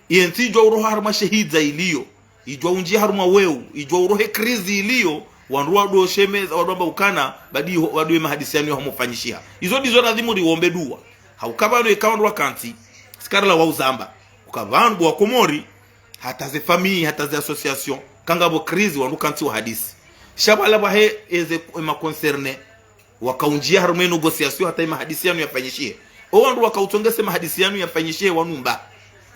ye ntsi idjua uroha harumwa shehidza iliyo, idjua undjia harumwa weu, idjua urohe krizi iliyo, wandru wado shemeza, wado amba ukana, badi ho-, wado ye mahadisi yanu yaho mofanyishiha. Izo ndizo ladhimu riombe dua. Hauka pvanu eka wandru wakantsi, si karila wauzamba. Uka pvanu bo wa Komori, hata ze famille, hata ze association, kangapvo krizi wandru kantsi wahadisi. Sha pvala pvahe eze ema concerné, wakaundjia harumwa ye négociation hata ye mahadisi yanu yafanyishihe. O wandru wakautsongese mahadisi yanu yafanyishihe wanu mba.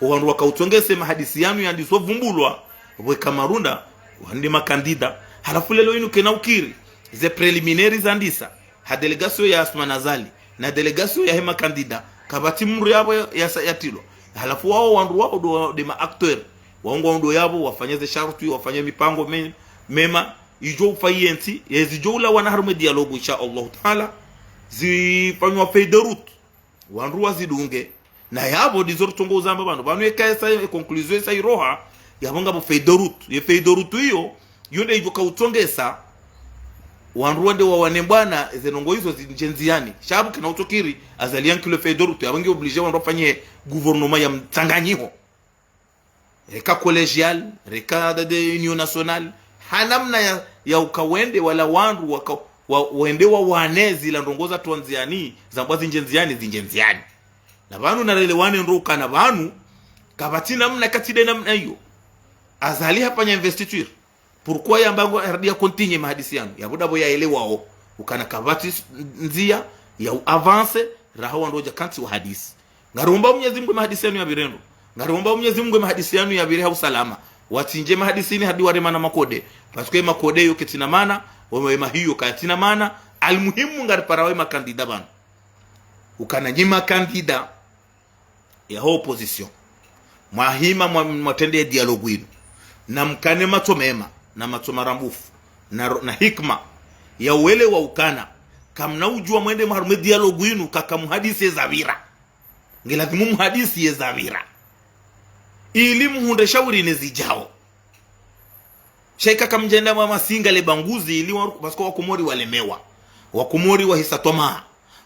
O wandru wakautsongese mahadisi yanu yandiso vumbulwa, pvwe kamarunda, wande makandida. Halafu leo inu kena ukiri, ze préliminaires zandisa, ha délégation ya Assoumani Azali, na délégation yahe makandida, kapvatsi mndru yapvo ya, ya sa-, yatrilwa. Halafu wao wandru wao ndo nde ma acteurs. Wao ngwao ndo yapvo, wafanya ze sharti, wafanya mipango me-, mema, idjo ufa ye ntsi, yezidjo ulawana harumwa ye dialogue, insha Allahu Taala, zifanywa feuille de route. Wandru wazidunge. Na yapvo ndizo ritsongo uzamba pvanu. Pvanu eka esa, ye conclusion esa iroha, yapvo ngapvo feuille de route. Ye feuille de route iyo, iyo nde idjo kautsongesa, wandru wande wawane mbwana, ze ndrongoo izo zindje ndziani. Sha pvo kena utsokiri, Azali yankilwe feuille de route, yapvo nge obligé wandru wafanye gouvernement ya mtsanganyiho. Reka collégial, reka de, de union nationale. Ha namna ya, ya uka wende wala wandru waka, wa, wende wawane zila ndrongoo za twandziani, zambwa zinje ndziani, zinje ndziani. Na pvanu narelewane ndo ukana pvanu, kapvatsi namna katsi nde namna iyo. Azali hafanya investiture. Pourquoi yamba ngo R D A continue mahadisi yanu? Yapvo ndapvo yaelewao. Ukana kapvatsi s-, ndzia ya u avancer, raha wandru wadja kantsi wahadisi. Ngariomba Mwenyezi Mungu mahadisi yanu yapvire ndro. Ngariomba Mwenyezi Mungu mahadisi yanu yapvire ha usalama. Watsinje mahadisini hadi waremana makode. Parce que makode yo katsina mana, wema hiyo katsina mana. Almuhimu ngaripara we makandida pvanu. Ukana nyi makandida ya ho opposition. Mwahima mwa, mwatrende ye dialogue inu. Na mkane matso mema, na matso marambufu, na ro-, na hikma. Ya uelewa ukana. Kamna udjuwa mwende mwaharumwe dialogue inu, kaka muhadisi ye zapvira. Nge lazimu muhadisi ye zapvira. Ili muhundre shauri ne zidjao. Sha ika kamdjenda mwa masinga le banguzi ili wa, parce que Wakomori walemewa. Wakomori wahisa twamaa.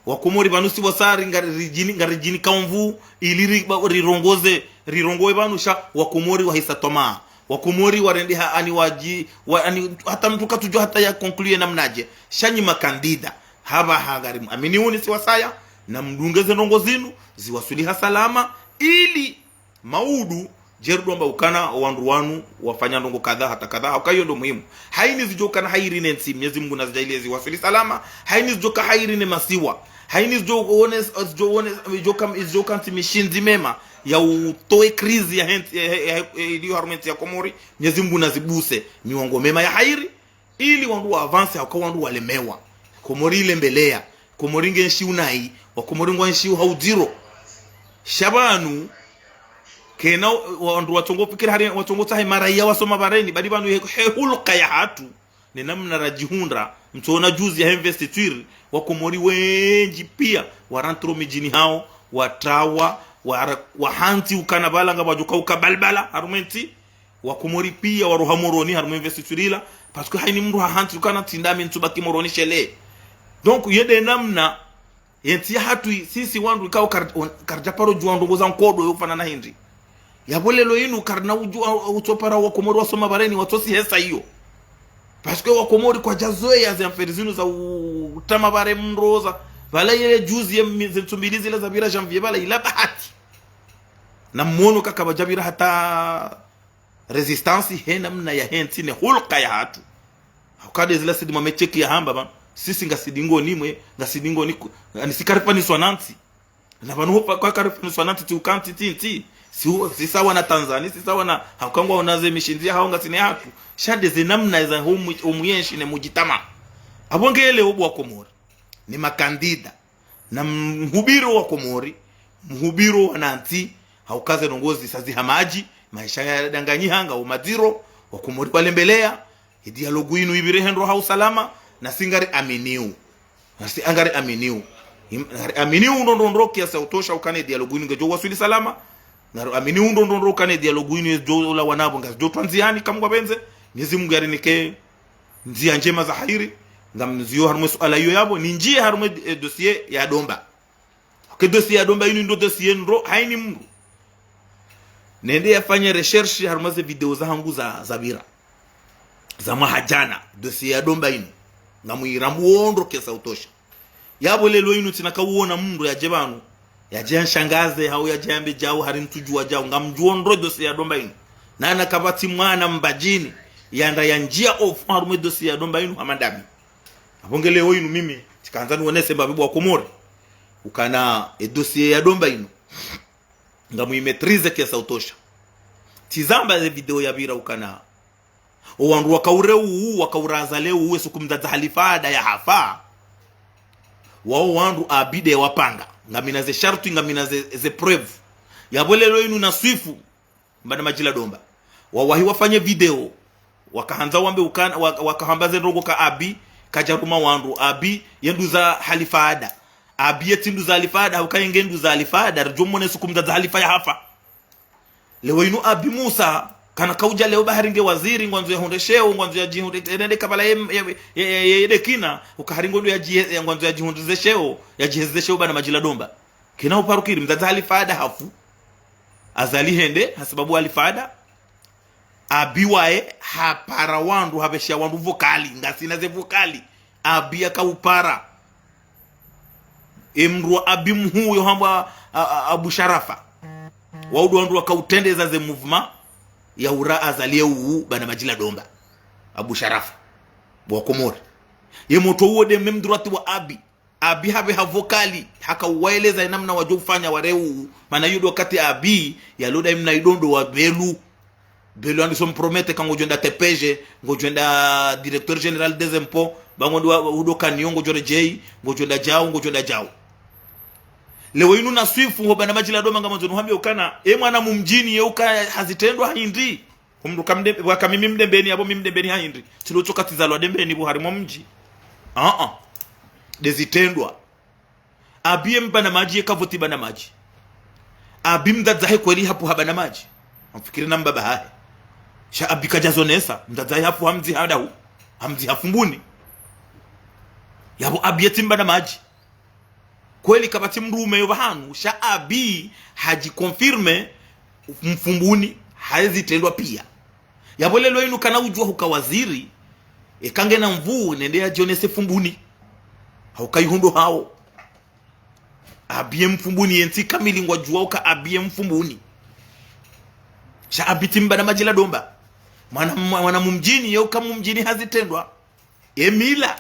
Wakomori pvanu si wasaya ngari ridjini, ngari ridjini kaumvu, ili ri, ba, rirongoze, rirongowe pvanu sha Wakomori wahisa twamaa. Wakomori warendeha ani wadji, wa, ani, hata mndru katsudjuwa hata ya conclure namnadje. Sha nyi makandida. Hapvaha ngari mu amini uni si wasaya, na mdunge ze ndrongoo zinu, ziwaswili ha salama, ili maudu, djeru ndo amba ukana, owandru wanu, wafanya ndrongoo kadha, hata kadha, hauka iyo ndo muhimu. Haini zidjo ukana hairi ne ntsi, Mwenyezi Mungu nazidjaaliye ziwaswili salama, haini zidjo ka hairi ne masiwa, haini zidjo one, zidjo one, zidjo ka, zidjo ka ntsi mishindzi mema, ya utowe crise ya hentsi, ya, ya, ya, ya, iliyo harumwa entsi ya Komori, Mwenyezi Mungu nazibuse, miwango mema ya hairi, ili wandru wa avancer, hauka wandru walemewa. Komori ilembeleya. Komori ngenshi unayi. Wakomori ngwaenshi ha udziro. Sha pvanu, kena wandru watsongo fikiri hari, watsongo tsahe maraya wasoma pvareni, badi pvanu he, he hulka ya hatru. Ne namna radjihundra, mtsoona juzi ya investiture, Wakomori wendji piya, warantrwa midjini hawo, watrawa, wa, wahantsi ukana pvala ngapvadjo ka uka balbala, harumwa entsi, Wakomori piya waroha Moroni harumwa investiture ila, parce que haini mndru hahantsi ukana tsi ndami ntsubaki Moroni shele. Donc, yende namna, yentsi ya hatru i, sisi wandru ikao kar-, on-, karidja paro djuwa ndrongoo za nkodo yo ufanana hindri. Yapvo leo inu karina udjuwa, utsopara Wakomori wasoma pvareni, watsosihesa iyo. Parce que Wakomori kwadjazoweya ze affaire zinu za u-, utama pvare mndru za, pvala yele juzi ye mi-, ze ntsu mbili zila zapvira janvier pvala ila bahati. Na mwono kaka pvadjapvira hata résistance he namna ya hentsi ne hulka ya hatru. Hauka nde zila Said Mohamed Cheikh yahamba pvanu, sisi ngasi dingoni mwe, ngasi dingoni ku-, ani si karifaniswa na ntsi. Na pvanu hopva kwa karifaniswa na ntsi, tsi uka ntsi tsi ntsi. Si u-, si sawa na Tanzania, si sawa na, hauka ngwaona ze mishindzi ya hawo ngasi ne hatru. Sha nde ze namna za humu, umuyenshi ne mudjitamaa. Apvo ngele obu Wakomori. Ni makandida. Na mhubiro Wakomori, mhubiro wanantsi, hauka ze ndrongoo zisa ziha madji, maesha yadanganyiha ngayo madziro, Wakomori walembeleya, ye dialogue inu ipvire he ndro ha usalama, nasi ngari aminiyo. Nasi ngari aminiyo. Im-, ngari aminiyo ndo ndo ndro kiasi ya utosha ukana ye dialogue inu ngedjo waswili salama, ngari aminiyo ndo ndo ndro ukana ye dialogue inu yedjo ulawana pvo ngazidjo trwa ndziani kamwe ngwapvendze, Mwenyezi Mungu yarinike ndzia ndjema za hairi, ngamziyo harumwa ye suala iyo yapvo, nindjiye harumwa ye, eh, dossier ya Domba. Ke dossier ya Domba inu ndo dossier ndro, haini mndru. Nende yafanye recherche harumwa ze video zahangu za, zapvira. Za mwaha djana, dossier ya Domba inu. Ngamuirambuo ndro kiasi ya utosha. Yapvo leo inu tsina kauona mndru yadje pvanu, yadje yanshangaze, hau yadje yambe djau, hari ntsudjuwa djau, ngamdjuo ndro dossier ya Domba inu. Nana kapvatsi mwana Mbadjini, yanda yandjiya ofu harumwa ye dossier ya Domba inu, hama ndami. Apvo nge leo inu mimi, tsikandza niwonese mbapvi bo Wakomori. Ukana ye dossier ya Domba inu. Ngamuimaîtriser kiasi ya utosha. Tsizamba ze video yapvira ukana. Owandru wakaure uu, wakauraza leo uwe suku mdzadze Halifa Ada yahafa. Wao wandru Abi nde wapanga. Ngamina ze sharti, ngamina ze, ze preuve. Yapvo leo inu na swifu. Mbana Madjila Domba. Wawahi wafanye video. Wakahandza wambe ukana, wa-, wakahamba ze ndrongoo ka Abi, kadjaruma wandru. Abi, ye nduza Halifa Ada. Abi ye tsi nduza Halifa Ada, hauka yenge nduza Halifa Ada, ridjo mwone suku mdzadze Halifa yahafa. Leo inu Abi Musa, kana kaudja leo ba hari nge waziri, ngwandzo yahundre sheo, ngwandzo yadjihundre, enende kabala ye, ye, ye, ye, ye dekina, uka hari ngondo yadji-, ye, ngwandzo yadjihundre ze sheo, yadjiheze ze sheo mbana Madjila Domba. Kena uparukiri, mdzadze Halifa Ada hafu. Azali hende, hasababu Halifa Ada. Abi waye, hapara wandru, hapvesha wandru vocal, ngasina ze vocal. Abi yakaupara. Emdru wa Abi mhuu yo hambwa, a, a, Abu Sharafa. Wao ndo wandru wakautrendeza ze mouvement ya ura Azali ye uwu Banamadji la Domba. Abu Sharafa. Bo wa Komori. Ye motro uwo nde même droite wa Abi. Abi hapveha vocal, hakauwaeleza ye namna wadjo ufanya ware uwu. Mana iyo ndo wakati Abi, yalo daima na idondo wa Belu. Belu handisa umpromettre ka ngodjo enda T P G, ngodjo enda directeur général des impôts, ba ngondo wa, udo kaniyo ngodjo redjei, ngodjo enda djau, ngodjo enda djau. Leo inu na Swifu ho Banamadji la Domba ngamwandzo nuhambie ukana, e mwana mumdjini ye uka hazitrendwa hindri. Umdru ka mde-, waka mimi Mdembeni, yapvo mimi Mdembeni ha hindri. Tsilo tsoka tsizalwa Dembeni pvo harimwa mdji. Ah, ah. Nde zitrendwa. Abi ye Mbanamadji, ye kavoti Banamadji. Abi mdzadze hahe kweli hapvuha Banamadji. Amfikiri na mbaba hahe. Sha Abi kadjazonesa, mdzadze hahe hapvuha mdzi ha dahu. Ha mdzi ha Fumbuni. Yapvo Abi ye tsi Mbanamadji. Kweli kapvatsi mdrume yo pvahanu, sha Abi hadjiconfirme Mfumbuni, haye zitrendwa pia. Yapvo leo inu kana udjua huka waziri, eka ngena nvuu nende yadjonese Fumbuni. Hauka iho ndo hawo. Abi ye Mfumbuni, ye ntsi kamili ngwadjua uka Abi ye Mfumbuni. Sha Abi tsi Mbanamadji la Domba. Mwana, mwana mumdjini, ye uka mumdjini hazitrendwa. E mila,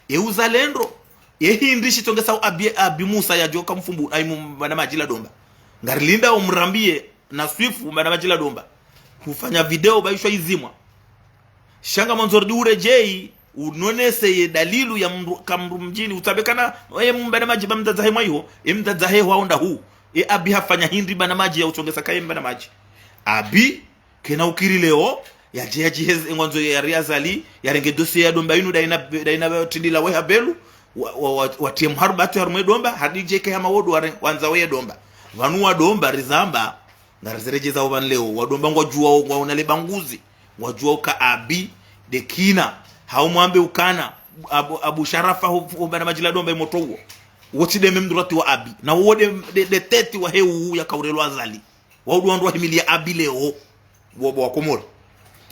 e uzalendo, e hindri shitsongesa Abi, Abi Musa yadjoka Mfumbu, ayi mu Banamadji la Domba. Ngarilinda umrambie na Swifu Banamadji la Domba. Hufanya video ba ishwa izimwa. Sha ngamwandzo rudi uredjei, unonese ye dalilu ya mdru, ka mdru mdjini, utsabe kana, e Mbanamadji ba mdzadze hahe mwa iho, e mdzadze hahe hwaonda hu, e Abi hafanya hindri Banamadji ya utsongesa ka ye Mbanamadji. Abi, kena ukiri leo, yadje yadjiheze ngwandzo yari Azali, yarenge dossier ya Domba inu daina, daina tindila we ha Belu, wa, wa, wa, watie mharu batwi harumwe Domba, hadi djeke hama wodo ware-, wandza we Domba. Pvanu wa Domba rizamba, ngariziredjeza wo pvanu leo, wa Domba ngwadjua wo, ngwaona le banguzi, ngwadjua uka Abi, nde kina, hau mwambe ukana, Abu, Abu Sharafa ho, ho Banamadji la Domba ye motro uwo. Wo tsi nde même droite wa Abi, na wo nde, nde, nde tête wa he uwu yakaurelwa Azali. Wao ndo wandru wahimilia Abi leo. Bo, bo wa Komori.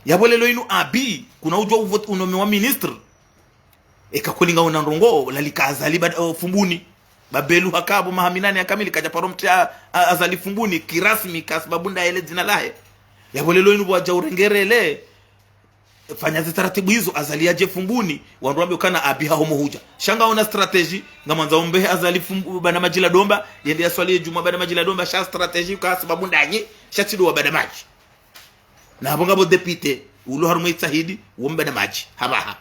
Yapvo leo inu Abi, kuna udjua uvote unomewa ministre. Eka kweli ngauna ndrongoo, lalika Azali ba, o, Fumbuni. Ba Belu haka pvo maha minane ya kamili, kadjaparo mtria, a, Azali Fumbuni, kirasmi, ka sababu nda yele dzina lahe. Yapvo leo inu pvwadja urengerele, fanya ze taratibu izo, Azali yadje Fumbuni, wandru wambe ukana Abi haho mo hudja. Sha ngaona stratégie, ngamwandzo umbehe Azali Fumbu-, Banamadji la Domba, yende yaswali ye djumwa Banamadji la Domba, sha stratégie ka sababu ndanyi, sha tsi ndo wa Banamadji. Na hapvo ngapvo député, ulo harumwe itsahidi, wo Mbanamadji, hapvaha.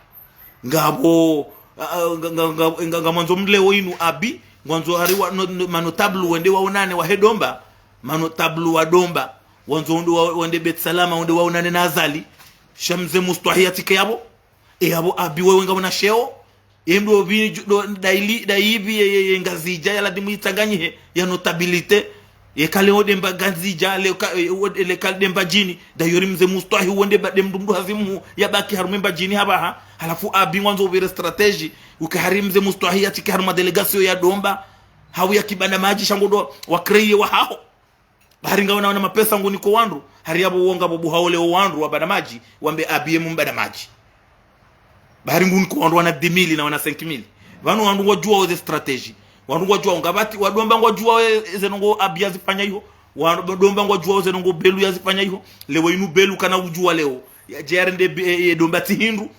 Ngapvo, a, a, nga, nga, nga, nga, ngamwandzo mleo inu Abi, ngwandzo hari wa, no, no, manotable wende waonane wa he Domba, manotable wa Domba, wandzo wende wa, wende Beit Salama, wende waonane na Azali, sha mze Mustwahi yatsike yapvo, e yapvo Abi wewe ngauna sheo, e ndo pvi, ndo, daili, daivi ye, ye, ye Ngazidja ya lazimu itsanganyihe, ya notabilité, ye kale ode Mba Ngazidja, le ka, e, ode, le kale de Mbadjini, dayori mze Mustwahi wende ba, de mdru mdru hazimu, ya baki harumwe Mbadjini hapvaha, halafu Abi ngwandzo upvire stratégie, uke hari mze Mustwahi yatsike harumwa délégation ya Domba, hau ya ki Banamadji sha ngondo wa créer wa haho. Bahari ngaona wana mapesa nguniko wandru, hari yapvo wo ngapvo buhao leo wandru wa Banamadji, wambe Abi ye mu Mbanamadji. Bahari nguniko wandru wana dix mille na wana cinq mille. Pvanu wandru ngwadjuao ze stratégie. Wandru ngwadjuao ngapvatsi, wa Domba ngwadjuao e, ze ndrongoo Abi yazifanya iho. Wa Domba ngwadjuao ze ndrongoo Belu yazifanya iho. Leo inu Belu kana udjua leo. Yadje yarende bi-, e, e, Domba tsi hindru.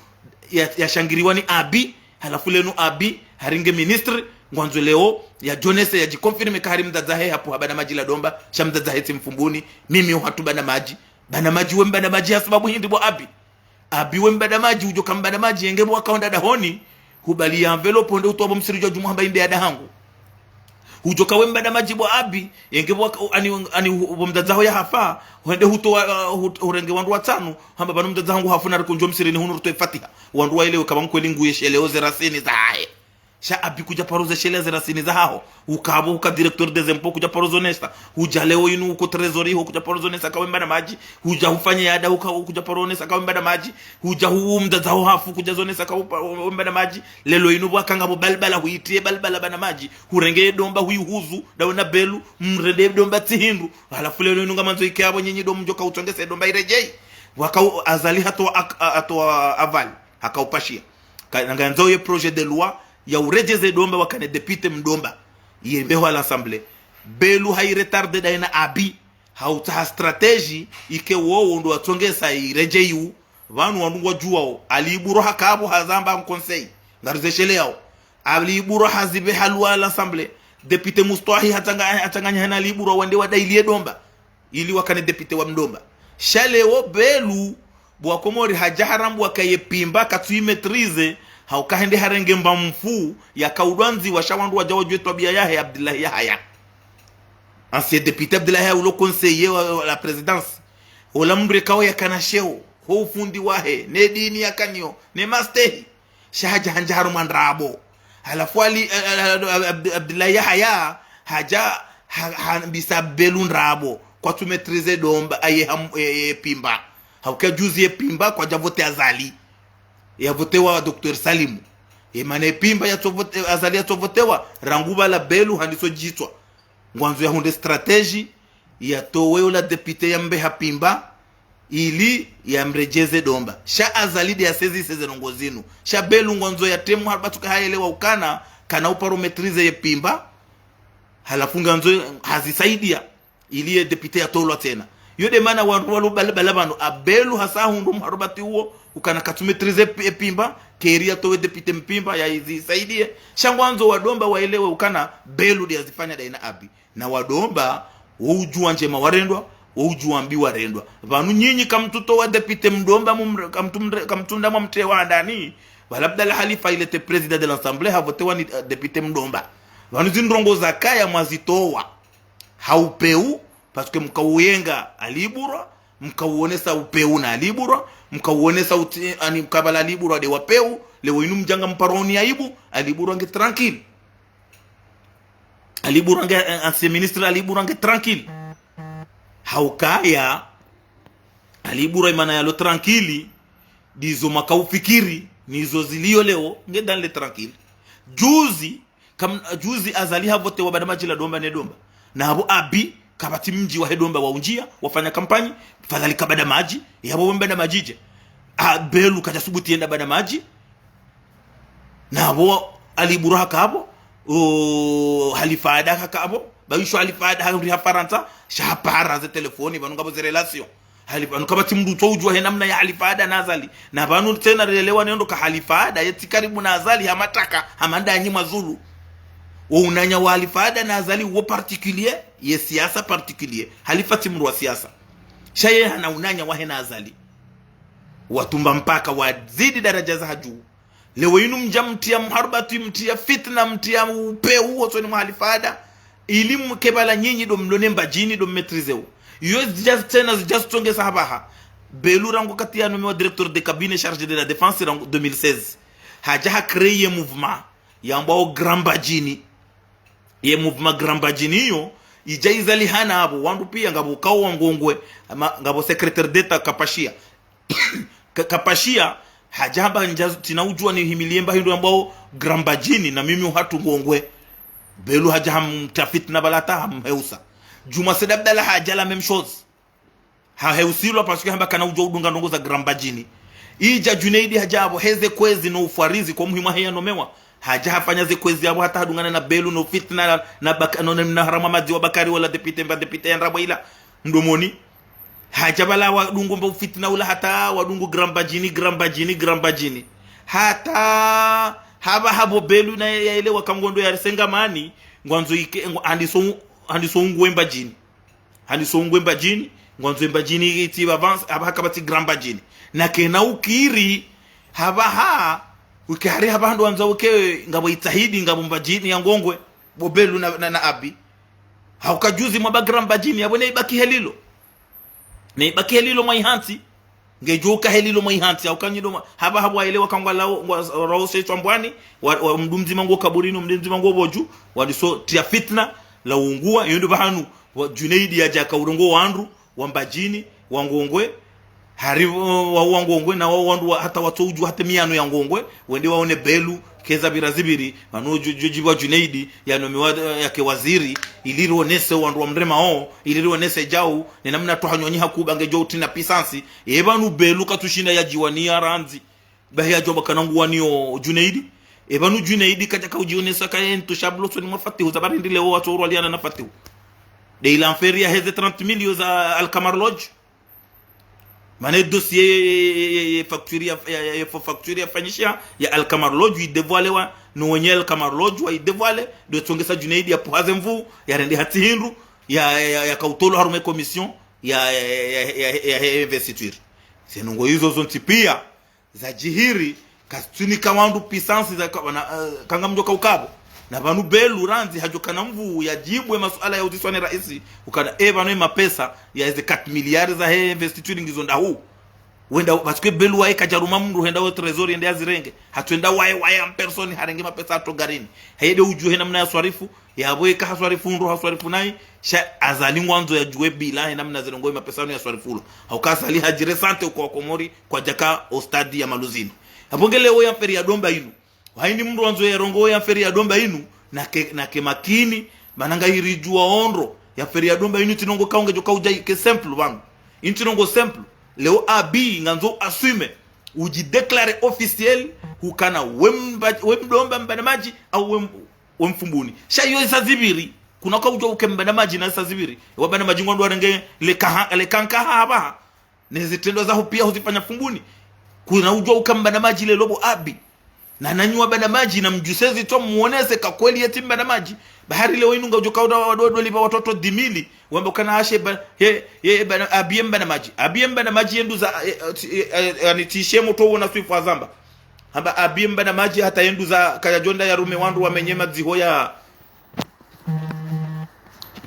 Ya, yashangiriwa ni Abi. Halafu leo inu Abi, hari nge ministre, ngwandzo leo, yadjonese, yadjiconfirme ka hari mdzadze hahe hapvuha Banamadji la Domba, sha mdzadze hahe tsi Mfumbuni, mimi uhatru Banamadji. Banamadji we Mbanamadji ha sababu hindri bo Abi. Abi we Mbanamadji, udjoka Mbanamadji, yenge bo wakaonda dahoni, hubali ya enveloppe, wende utowa bo msiri djwa djumwa hamba inde ya dahangu. Udjoka we Mbanamadji bo Abi, yenge bo waka-, ani, ani hu-, bo mdzadze haho yahafa, hwende hutowa, uh, hut-, hurenge wandru watsanu, hamba pvanu mdzadze hangu hafu na rikundjo msirini hunu rutowe Fatiha. Wandru waelewe ka pvanu kweli nguye sheleo ze rasini zahahe. Sha Abi kudjaparo ze shelea ze rasini zahaho. Ukapvo uka directeur des impôts kudjaparo zonesa. Hudja leo inu uko trésorier ho kudjaparo zonesa ka we Mbanamadji. Hudja hufanye yada uka, kudjaparo onesa ka we Mbanamadji. Hudja hu mdzadze haho hafu kudjazonesa ka we Mbanamadji. Leo inu pvwaka ngapvo balbala huitriye balbala Banamadji. Hurenge Domba huihuzu, dawe na Belu, mrende Domba tsi hindru. Halafu leo inu ngamandzo ike apvo nyinyi ndo mdjoka utsongese Domba iredjei. Pvwaka u-, Azali hatowa ak-, a-, hatowa aval. Hakaupashia. Ka-, ngandzo ye projet de loi ya uredjeze Domba wakane député mdomba. Ye mbeho à l'Assemblée. Belu hayi retardé daye na Abi. Hautsaha stratégie, ike wowo ndo watsongesa iredjeyi. Pvanu wandru ngwadjuwao. Ali Ibura haka apvo hazamba en conseil. Ngarizesheleyao. Ali Ibura hazibe halwa l'Assemblée. Député Mustwahi hatsanga-, hatsanganya hena Ali Ibura wende wadayi liye Domba. Ili wakane député wa mdomba. Sha leo Belu, bo wa Komori hadja harambwa ka ye Pimba, katsu yi maîtriser, hauka hende harenge mba mfu, yakaudwa ndziwa sha wandru wadja wadjuwe twabiya yahe Abdillahi Yahaya. Ancien député Abdillahi Yahaya ulo conseiller wa, wa la présidence. Ola mndru ekao yakana sheo, ho ufundi wahe, ne dini yakanayo, ne mastehi. Sha hadja handza harumwa ndrabo. Halafu Ali, eh, eh, eh, Abd-, Abdillahi Yahaya, hadja ha-, hambisa Belu ndrabo. Kwatsu maîtriser Domba, aye ham-, eh, eh, Pimba. Hauka juzi ye Pimba, kwadja voté Azali. Ya votewa Docteur Salimu. Ye mana ye Pimba yatso voté, Azali yatso votewa, rangu pvala Belu handiso djitswa. Ngwandzo yahundre stratégie, yatowe ola député ya mbeha Pimba, ili yamredjeze Domba. Sha Azali nde yasezise ze ndrongo zinu. Sha Belu ngwandzo yatremwe harumwa tsuka hayelewa ukana, kana uparo maîtriser ye Pimba, halafu ngandzo hazisaidia, ili ye député yatolwa tsena. Yo nde mana wandru walo bala-, bala pvanu, a Belu hasa hundru mharubati uwo, ukana katsu maîtriser pi-, Pimba, keri yatowe député Mpimba, yazisaidie. Sha ngwandzo wa Domba waelewe ukana, Belu nde yazifanya daye na Abi. Na wa Domba, wo udjuwa ndjema warendwa, wo udjuwa mbi warendwa. Pvanu nyinyi kamtsutowa député mdomba mumre-, kamtsumre-, kamtsunda mwamtrewa handani, pvala Abdallah Halifa il était président de l'Assemblée, havotewa ni, eh, député mdomba. Pvanu zindrongo zakaya mwazitowa. Ha upeu, parce que mkauyenga Ali Ibura, mkauonesa upeu na Ali Ibura, mkauonesa uti-, ani mkabala Ali Ibura nde wa peu, leo inu mdjanga mparoni aibu, Ali Ibura nge tranquille. Ali Ibura nge, eh, ancien ministre Ali Ibura nge tranquille. Haukaya, Ali Ibura imana yalo tranquille, ndizo makaufikiri, nizo zilio leo, nge dans le tranquille. Juzi, kam-, juzi Azali havotewa Badamadji la Domba ne Domba. Na apvo Abi, kapvatsi mdji wahe Domba waundjia, wafanya kampanyi, fadhali ka Badamadji, yapvo we Badamadji dje. A Belu kadja subuti yenda Badamadji, na apvo Ali Ibura haka apvo, o, Halifa Ada haka apvo, bayisho Halifa Ada hahundri ha Farantsa, sha hapara ze telefoni, pvanu ngapvo ze relation. Halifa, pvanu kapvatsi mndru tso udjuwa he namna ya Halifa Ada na Azali. Na pvanu tsena rilelewa nendo ka Halifa Ada, ye tsi karibu na Azali, ha mataka, ha mandanyi mazulu. Wo unanya wa Halifa Ada na Azali, wo particulier, ye siasa particulier. Halifa tsi mndru wa siasa. Sha ye hana unanya wahe na Azali. Watumba mpaka, wazidi daraja za hadju. Leo inu mdja mtria mharubati, mtria fitna, mtria upeu, wosoni mwa Halifa Ada. Ili mkebala nyinyi ndo mlo ne Mbadjini, ndo mmaîtriser wo. Yo zidja tsena, zidja zitsongesa hapvaha. Belu rangu wakati ya nomewa directeur de cabinet chargé de la défense rangu deux mille seize. Hadja ha créer mouvement. Yambwao Grand Mbadjini. Ye mouvement Grand Mbadjini iyo, idja izalihana apvo, wandru pia ngapvo kao wa Ngongwe, ama, ngapvo secrétaire d'État Kapashia. Ka-, Kapashia, hadja hamba ndja, tsina udjuwa nihimilie mba hindru yambwao Grand Mbadjini, na mimi uhatru Ngongwe. Belu hadja hamtafiti na pvala hata hamheusa. Djuma Said Abdallah hadja la même chose. Haheusilwa parce que hamba kana udjuwa udunga ndrongo za Grand Mbadjini. Idja Junaidi hadja apvo, heze kwezi no ufwarizi kwa muhimu wahe ya nomewa. Hadja hafanya ze kwezi apvo hata hadungana na Belu no fitna na, na Baka-, no, na Haramwa Madzi wa Bakari wala député mba député ya ndrabo ila mdomoni. Hadja pvala wadungu mba ufitna ula hata wadungu Grand Mbadjini, Grand Mbadjini, Grand Mbadjini. Hata hapvaha pvo Belu na yaelewa ka ngondo ya risenga mani, ngwandzo ike, ngo-, handiso, handiso unguwe Mbadjini. Handiso unguwe Mbadjini, ngwandzo Mbadjini itsi avance, hapvaha kapvatsi Grand Mbadjini. Na kena ukiri, hapvaha, uke hari hapvaha ndo wandza uke, ngapvo Itsahidi, ngapvo Mbadjini ya Ngongwe, bo Belu na, na, na Abi. Hauka juzi mwamba Grand Mbadjini, yapvo ne ibaki helilo. Ne ibaki helilo mwa ihantsi. Ngedjo uka helilo mwa ihantsi, hauka nyi ndo mwa, hapvaha pvo waelewa ka ngwalao, ngwa, ngwarao se tswa mbwani, wa, wa, mndru mdzima ngo kaburini, mndru mdzima ngo pvodju, wandiso tria fitna, la unguwa, iyo ndo pvahanu, wa, Junaidi yadja ka urongoa wandru, wa Mbadjini, wa Ngongwe, hari, wa, wa Ngongwe, na wa wandru wa, hata watso udjuwa hata miyano ya Ngongwe, wende waone Belu, keza pvira zipviri, pvanu djo, djo djipvwa Junaidi, ya nomewa, eh, yake waziri, ili rionese wandru wa mremao, ili rionese djau, ne namna twaha nyonyi hakuba ngedjo utrina puissance, ye pvanu Belu katsushinda yadjiwa ni ya randzi. Bahi yadjo baka na nguwaniyo Junaidi. E pvanu Junaidi kadjaka udjionesa ka intouchable usoni mwa Fatihu, za bari ndile wo watso urwaliana na Fatihu. De ila affaire ya heze trente mille yo za Alkamar Lodge. Mana e dossier ye, ye, ye, ye facture ya, ya, ya, ye faux facture yafanyisha ya Alkamar Lodge, yi dévoilé wa, no wenye Alkamar Lodge, wa yi dévoilé, do tsongesa Junaidi ya puhaze mvu, ya rende hatsi hindru, ya, ya, ya, ya kautolo harumwa e commission, ya, ya, ya investiture. Ze ndrongoo izo zontsi pia zadjihiri, kazitsunika wandru puissance za ka-, wana, eh, kanga mdjo ka ukapvo. Na pvanu Belu randzi hadjo kana mvu ya djibu e masuala ya uziswa ne raisi, ukana e pvanu e mapesa ya eze quatre milliards za he investiture ngizo ndahu. Wenda, parce que Belu waye kadjaruma mndru henda we trésor yende yazirenge. Hatsu enda waye, waye en personne harenge mapesa hatru garini. Hayende udjuhe namna ya swarifu, yapvo eka haswarifu ndro haswarifu nayi, sha Azali ngwandzo yadjuwe bila he namna ze ndrongoo e mapesa yanu yaswarifulo. Hauka Azali hadjire sante uko wa Komori kwadjaka o stade ya Maluzini. Yapvo nge leo ye affaire ya Domba inu. Wahini mndru wandzo ye ndrongoo ye affaire ya Domba inu, nake, nake makini, mana ngayiridjuwa ondro. Ye affaire ya Domba inu tsi ndrongoo kaunge djo kaudja ke simple pvanu. Inu tsi ndrongoo simple. Leo Abi ngandzo assume, udji déclarer officiel, hukana we mba-, we mdomba Mbanamadji, au we m-, we mfumbuni. Sha iyo isa zipviri. Kuna kaudjuwa uke Mbanamadji na isa zipviri. Wa Mbanamadji ngwandro warenge le kaha, le kankaha hapvaha. Ne zitrendwa zaho pia huzifanya Fumbuni. Kuna udjuwa uka Mbanamadji lelo bo Abi. Na nanyi wa Mbanamadji na mdjuse zitswa muonese ka kweli yetsi Mbanamadji. Bahari leo inu ngaudjo kauda wa dodo liba watoto dix mille. Wamba ukana hashe ba, he, he, Mbana-, Abi ye Mbanamadji. Abi ye Mbanamadji ye nduza, eh, eh, ti-, eh, eh, yani tsi she motro wona swifu azamba. Hamba Abi ye Mbanamadji hata ye nduza kaya djo enda yarume wandru wamenye madziho ya,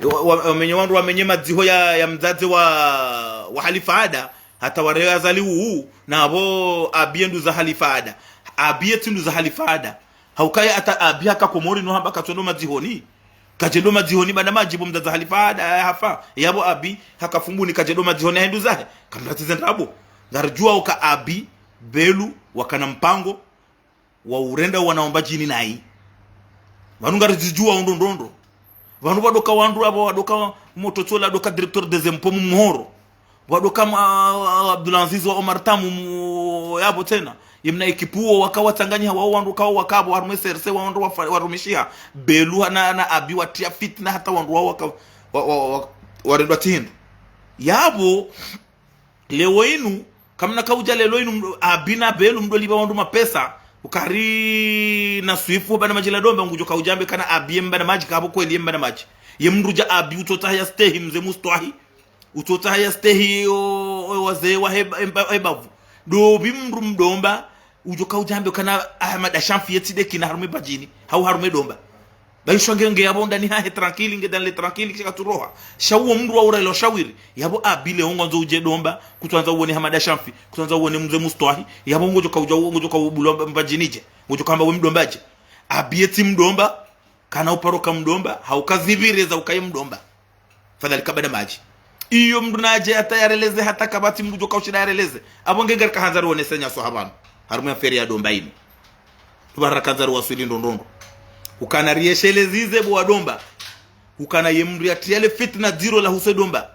wa, wa, wamenye wandru wamenye madziho ya, ya mdzadze wa, wa Halifa Ada, hata wareo Azali uu, na apvo Abi ye nduza Halifa Ada. Abi yetsi nduza Halifa Ada. Hauka ye hata Abi haka Komori no hamba katsu endo madzihoni. Kadje endo madzihoni Mbanamadji bo mdzadze Halifa Ada, ya hafa. Yapvo Abi haka Fumbuni kadje endo madzihoni ya he nduzahe. Kamratsi ze ndrabo. Ngaridjuwa uka Abi, Belu, wakana mpango wa urenda wana wa Mbadjini nayi. Pvanu ngarizidjuwa ondro ndrondro. Pvanu pvwadoka wandru apvo, pvwadoka Mototsola, pvwadoka directeur des impôts mu Mhoro. Pvwadoka ma-, Abdulaziz wa Omar Tamu mu-, yapvo tsena. Ye mna ekipu wo waka watsanganyiha wao wandru kao waka apvo harumwa C R C wao wandru wafa-, warumishiha. Belu na, na Abi watria fitna hata wandru wao waka, wa, wa, wa, warendwa tsi hindru. Yapvo, leo inu, kamna kaudja leo inu mdo-, Abi na Belu mdo liba wandru mapesa, ukari na swifu Mbanamadji la Domba ngudjo kaudja ambe kana Abi ye Mbanamadji kapvo kweli ye Mbanamadji. Ye mndru dja Abi utsotsaha ya stehi mze Mustwahi, utsotsaha ya stehi o, o wazee wa heba, heba, hebavu. Dopvi mndru mdomba, udjo kaudja ambe kana Ahmada Shamfi yetsi dekina harumwa Mbadjini, hau harumwa Domba. Bayishwa nge, nge yapvo ndani hahe tranquille, nge ndani le tranquille, kisha katsuroha. Sha uwo mndru wa urelo shawiri. Yapvo Abi leo ngwandzo udje Domba, kutswandza uone Hamada Shamfi, kutswandza uone mze Mustwahi. Yapvo ngodjo kaudja uwo, ngodjo kaubulwa Mba-, Mbadjini dje. Ngodjo kamba we mdomba dje. Abi yetsi mdomba, kana uparo ka mdomba, hauka zipvire za ukaye mdomba. Fadhali ka Mbanamadji. Iyo mndru nadje hata yareleze hata kapvatsi mndru djo kaushinda yareleze. Apvo nge ngarikahandza rionese nyaso ha pvanu. Harumwa ye affaire ya Domba inu. Tupvara kandza riwaswili ndrondrondro. Ukana riesheleze ze bo wa Domba. Ukana ye mndru yatria le fitna dziro la huse Domba.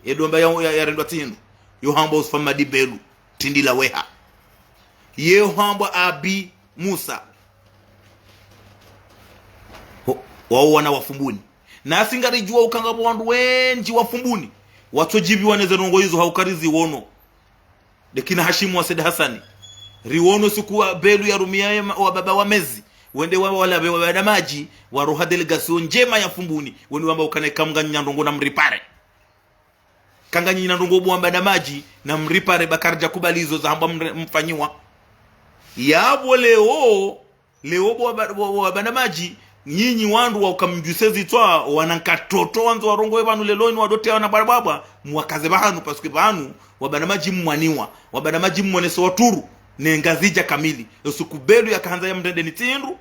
Ye Domba ya, ya, yarendwa tsi hindru. Yo hambwa Usfa Madi Belu. Tindi la weha. Ye hambwa Abi Musa. Ho, wao wana wa Fumbuni. Nasi ngaridjuwa uka ngapvo wandru wendji wa Fumbuni. Watsodjiviwa ne ze ndrongoo izo hauka riziwono. Dekina Hashimu wa Said Hassani. Riwono siku wa Belu yarumia ye ma-, wa baba wa mezi. Wende wa, walapve wa Mbanamadji, waroha délégation ndjema ya Fumbuni. Wende wamba ukana eka mnganyi na ndrongoo na mripare. Eka nganyi na ndrongoo bo wa Mbanamadji, na mripare ba karidja kubali izo zahambwa mre-, mfanyiwa. Yapvo leo, leo bo wa Mba-, bo, bo wa Mbanamadji, nyinyi wandru wa uka mdjuse zitswa, wana nkatoto wandzo warongowe pvanu leo inu wadotea wana bwabwabwa, muwakaze pvahanu, parce que pvanu, wa Mbanamadji mmwaniwa, wa Mbanamadji mmonese waturu, ne Ngazidja kamili. Yo siku Belu yakahandza ya mrende ni tsi hindru,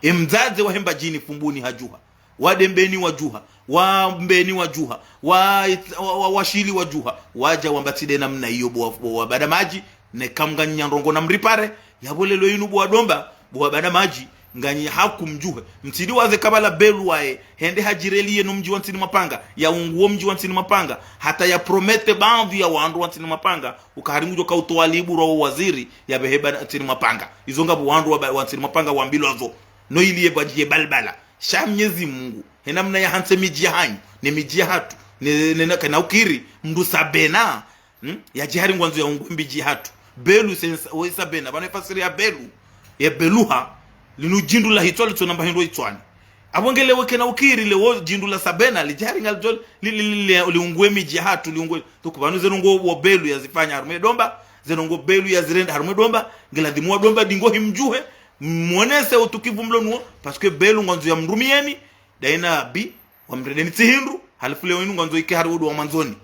e mdzadze wa he Mbadjini Fumbuni hadjuha. Wa Dembeni wadjuha. Wa Mbeni wadjuha. Wa, wa, wa, wa Shili wadjuha. Wadja wamba tsi de namna iyo bo wa, bo wa Mbanamadji. Ne eka mnganyi na ndrongoo na mripare. Yapvo leo inu bo wa Domba. Bo wa Mbanamadji. Nganyi haku mdjuhe. Mtsidi waze kabala Belu waye hende hadjireliye no mdji wa Ntsinimapanga, ya unguwo mdji wa Ntsinimapanga, hata ya promete baadhwi ya wandru wa Ntsinimapanga, uka hari ngudjo kautowa Ali Iburwa wo waziri ya behe ba Ntsinimapanga. Izo ngapvo wandru wa ba, wa Ntsinimapanga wambilwa zo. No ili ye ba, ye balbala. Sha Mnyezi Mungu, he namna ya hantsi midji ya hanyu, ne midji ya hatru, ne, ne, na, kana ukiri, mndru Sabena, hmm? Ya djihari ngwandzo ya unguwe midji ya hatru. Belu sensa, we Sabena, pvanu ye fasiri ya Belu, ya Beluha, linu djindru la hitswa litsona mba hindru hitswani. Apvo ngele we kena ukiri lewo djindru la Sabena, lidjihari ngalidjo, li, li, li, li, liunguwe midji ya hatru, liunguwe, tuku pvanu ze ndrongoo wo Belu ya zifanya harumwa ye Domba, ze ndrongoo Belu ya zirenda harumwa ye Domba, ngeladhimu wa Domba dingo himdjuhe, mwonese utukivu mlo nuwo, parce que Belu ngwandzo ya mrumiyeni, daina bi, wamredeni tsi hindru, halafu leo inu ngwandzo ike hari wodo wa mwandzoni.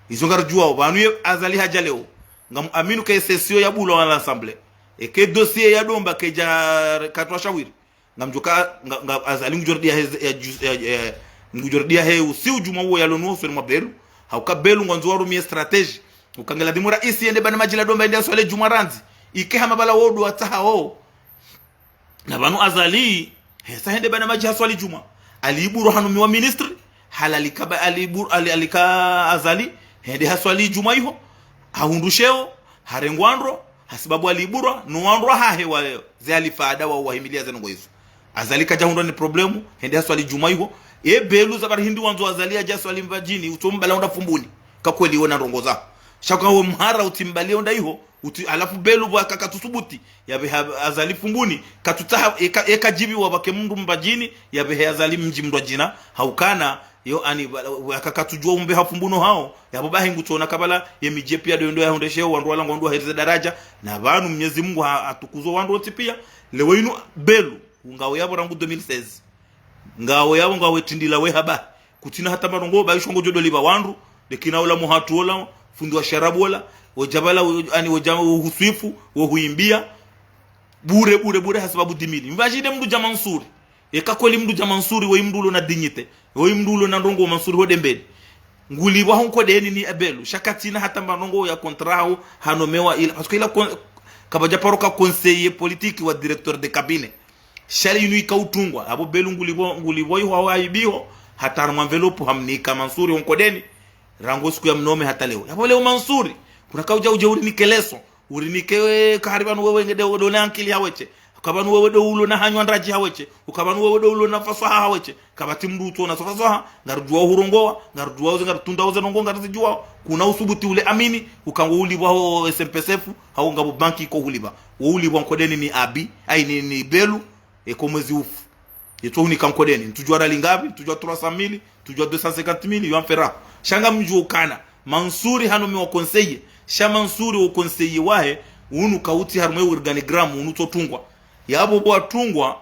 Izo ngaridjuwao, pvanu ye Azali hadja leo. Ngamu aminu ke session ya bulwa wa l'Assemblée. Eke dossier ya Domba kedja katwa shawiri. Ngamdjoka, nga, nga Azali ngudjordia he, ya, ya, ya, ya, ngudjordia he usiu djumwa uwo yalo nuwo usoni mwa Belu. Hauka Belu ngwandzo warumiye stratégie. Uka ngeladhimu raisi yende pvanu madji la Domba yende yaswali djumwa randzi. Ike hama pvala wodo watsaha wo. Na pvanu Azali, hesa hende pvanu madji haswali djumwa. Ali Iburwa hanumiwa ministre, halalika ba Ali Ibur, Ali, alika Azali, hende haswali djumwa iho, hahundru sheo, harengwa ndro, hasibabu Ali Iburwa, no wandru wahahe wa, ze alifada wa, wahimiliya ze ndrongoo izo. Azali kadja hundrwa ni problème, hende haswali djumwa iho. E Belu za bari hindri wandzo Azali yadje yaswali Mbadjini, utso mbala onda Fumbuni. Ka kweli wona ndrongoo za. Sha uka we mhara utsi mbali onda iho, utsi, halafu Belu pvwa ka, katsusubuti, ya behe Azali Fumbuni, katsutsaha, eka, eka djibiwa pvake mndru Mbadjini, ya behe Azali mdji mndru wa djina, haukana, yo ani, pvala, pvwa ka, katsudjuwa umbe ha Fumbuni hao, yapvo bahi ngutsona kabala, ye midji piya ndo ndo ya hundre sheo, wandru wala ngwandru waherize daraja, na pvanu Mnyezi Mungu ha, hatukuzo wandru wontsi piya, lewo inu Belu, ngawo yapvo rangu deux mille seize. Ngawo yapvo ngawe tindila we haba. Kutsina hata marongo, ba isho ngodjo doliva wandru, lekina ola muhatu ola, fundi wa sharabu ola, wojabala, wo, ani wojama wo huswifu, wo huimbia. Bure, bure, bure, hasibabu dix mille. Mvajide mndru dja Mansuri. Eka kweli mndru dja Mansuri, woyi mndru ulo na dignité. Woyi mndru ulo na ndrongoo Mansuri ho Dembeni. Ngulipvwa ho Nkodeni ni Abelu. Sha katsina hata marongo ya contrat hau, hanomewa ila. Parce que ila kon-, kapvadja paro ka conseiller politique wa directeur de cabinet. Sha le inu ika utungwa, apvo Belu ngulipvo, ngulipvo iho hau aibiho, hata harumwa enveloppe hamnika Mansuri ho Nkodeni, rangu siku ya mnome hata leo. Yapvo leo Mansuri, kuna kaudja udje urinike leçon, urinike we, ka hari pvanu wewe ngede ulo na ankili hawetshe, uka pvanu wewe ndo ulo na hanyu andradji hawetshe, uka pvanu wewe ndo ulo na faswaha hawetshe, kapvatsi mndru utsona so faswaha, ngarudjuwa uhurongowa, ngarudjuwa uze, ngarutunda uze ndrongoo, ngarizidjuwa, kuna usubuti ule amini, uka ngo ulipvwa ho S N P S F, hau ngapvo banki iko hulipva. Wo ulipvwa Nkodeni ni Abi, ai ni, ni Belu, eko mwezi ufu. Yetso hunika Nkodeni, ntsudjuwa rali ngapvi, ntsudjuwa trois cent mille, ntsudjuwa deux cent cinquante mille, yo amfera. Sha ngamdjuwa ukana, Mansuri hanomewa conseiller, sha Mansuri wo conseiller wahe, unu kautsi harumwa ye organigramme, unu tso tungwa. Yapvo pvwa tungwa,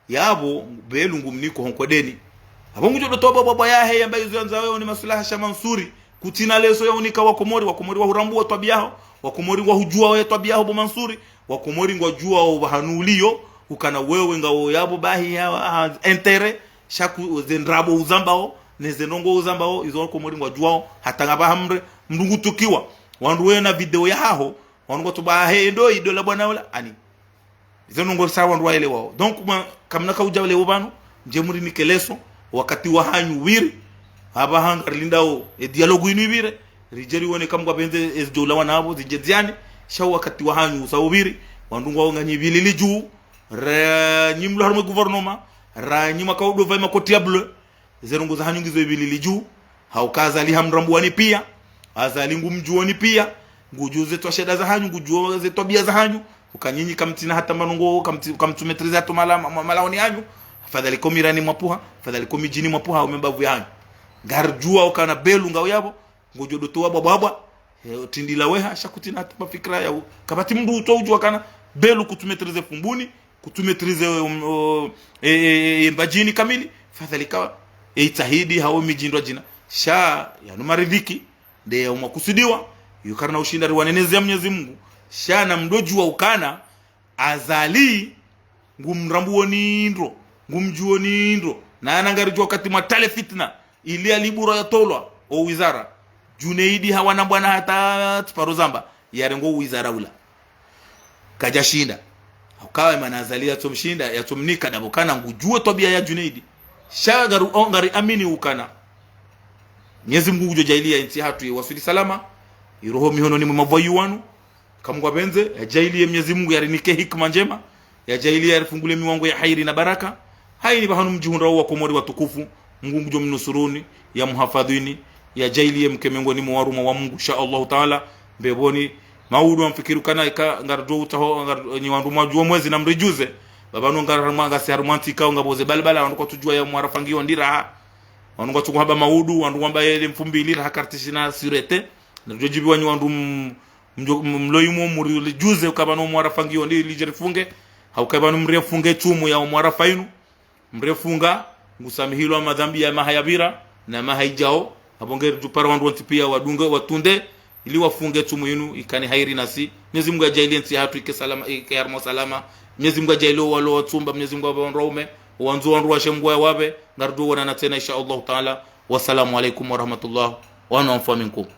yapvo Belu ngumniko ho Nkodeni. Apvo ngudjo dotowa bwabwa yahe, yamba izo yandzao ni maslaha sha Mansuri. Kutsina leçon ya unika Wakomori, Wakomori wahurambuwa twabiya yaho, Wakomori ngwahudjuwa we twabiya yaho bo Mansuri, Wakomori ngwadjuwa wo pvahanu uliyo, ukana wewe ngawo yapvo bahi ya, ha, intérêt, sha ku, ze ndrabo uzambao, ne ze ndrongoo uzambao, izo Wakomori ngwadjuwao, hata ngapvaha mre, mndru ngutukiwa, wandru we na video yahaho, wandru ngwatsuba he ndo idola bwana ula, ani. Izo ndrongoo sa wandru waelewao. Donc, ma, kamna kaudja leo pvanu, ndje murinike leçon, wakati wahanyu upvire, apvaha ngarilindao, e dialogue inu ipvire, ridje riwone ka mngwapvendze ezidjo ulawana apvo, zidje ziane, sha wakati wahanyu usa upvire, wandru ngwao nganyi pvilili dju, ra, nyi mlo harumwa gouvernement, ra, nyi mwakao udova ye makoti ya bleu, ze ndrongoo zahanyu ngizo ipvilili dju, hauka Azali hamrambuwani piya, Azali ngumdjuoni piya, ngudjuo ze twa sheda zahanyu, ngudjuo ze twabiya zahanyu, uka nyinyi kamtsina hata marongo, kamtsi, kamtsu maîtriser hata mala, ma, ma, malaoni yanyu, afadhali ko mirani mwapvuha, afadhali ko midjini mwapvuha, hau membavu yahanyu. Ngaridjuwa ukana Belu ngawo yapvo, ngodjo dotowa bwabwabwa, eh, tindila weha, sha kutsina hata mafikira ya u-, kapvatsi mndru utso udjuwa kana, Belu kutsu maîtriser Fumbuni, kutsu maîtriser, um, o, e, e, e, Mbadjini kamili, fadhali ka, e, itsahidi hau midji ndrwadjina. Sha, yanu maridhiki, nde ya umwa kusudiwa, yo karina ushinda riwaneneze ya Mnyezi Mungu, sha na mdodjuwa ukana, Azali, ngumrambuoni ndro, ngumdjuoni ndro, na yana ngaridjuwa wakati mwatale fitna, ili Ali Iburwa yatolwa, o wizara, Djuneidi hawana mbwana hata tsiparo zamba, yarengo wizara ula. Kadjashinda. Hauka ye mana Azali yatsomshinda, yatsomnika, ndapvo kana ngudjuo twabiya ya Junaidi. Sha ngari, o, ngari amini ukana Mnyezi Mungu ngudjo djaaliya yentsi yahatru iwaswili salama, iroho mihononi mwe mavwayu wanu. Ka Mungu apvendze, yadjaaliye Mnyezi Mungu yarinike hikima ndjema, yadjaaliye yarifungule miwango ya hairi na baraka. Hayini pvahanu mdjihundrao wa Komori watukufu, Mungu ngudjo mnusuruni, yamuhafadhwini, yadjaaliye mke mengoni mwa warumwa wa Mungu, insha Allahu Taala. Mbepvoni, maudu wamfikiri ukana ika ngaridjo utsaho, ngari, nyi wandru mwadjuo mwezi na mridjuze. Pvapvanu ngari harumwa, ngasi harumwa ntsi ikao ngapvo ze balbala, wandru kwatsudjuwa ya mwarafa ngiyo ndi raha. Wandru kwatsukuhamba maudu, wandru wamba yele mfumbili raha kartishina surete. Naridjo djibiwa nyi wandru m-, mdjo-, m-, mloimo muriridjuze uka pvanu mwarafa ngiyo ndi lidje rifunge. Hauka pvanu mrifunge tsumu ya mwarafa inu. Mrifunga, ngusamihilwa madhambi ya maha yapvira, na maha idjao. Apvo ngeri djupara wandru wontsi piya wadunge, watunde, ili wafunge tsumu inu, ikane hairi nasi. Mnyezi Mungu yadjaaliye ntsi yahatru ike salama, ike harumwa salama. Mnyezi Mungu yadjaaliye owalo watsumba, Mnyezi Mungu yapve wandru waume, wandzo wandru washe Mungu yawapve, ngaridjo wonana tsena, insha Allahu Taala. Wassalamu alaikum warahmatullah, wa anfa minkum.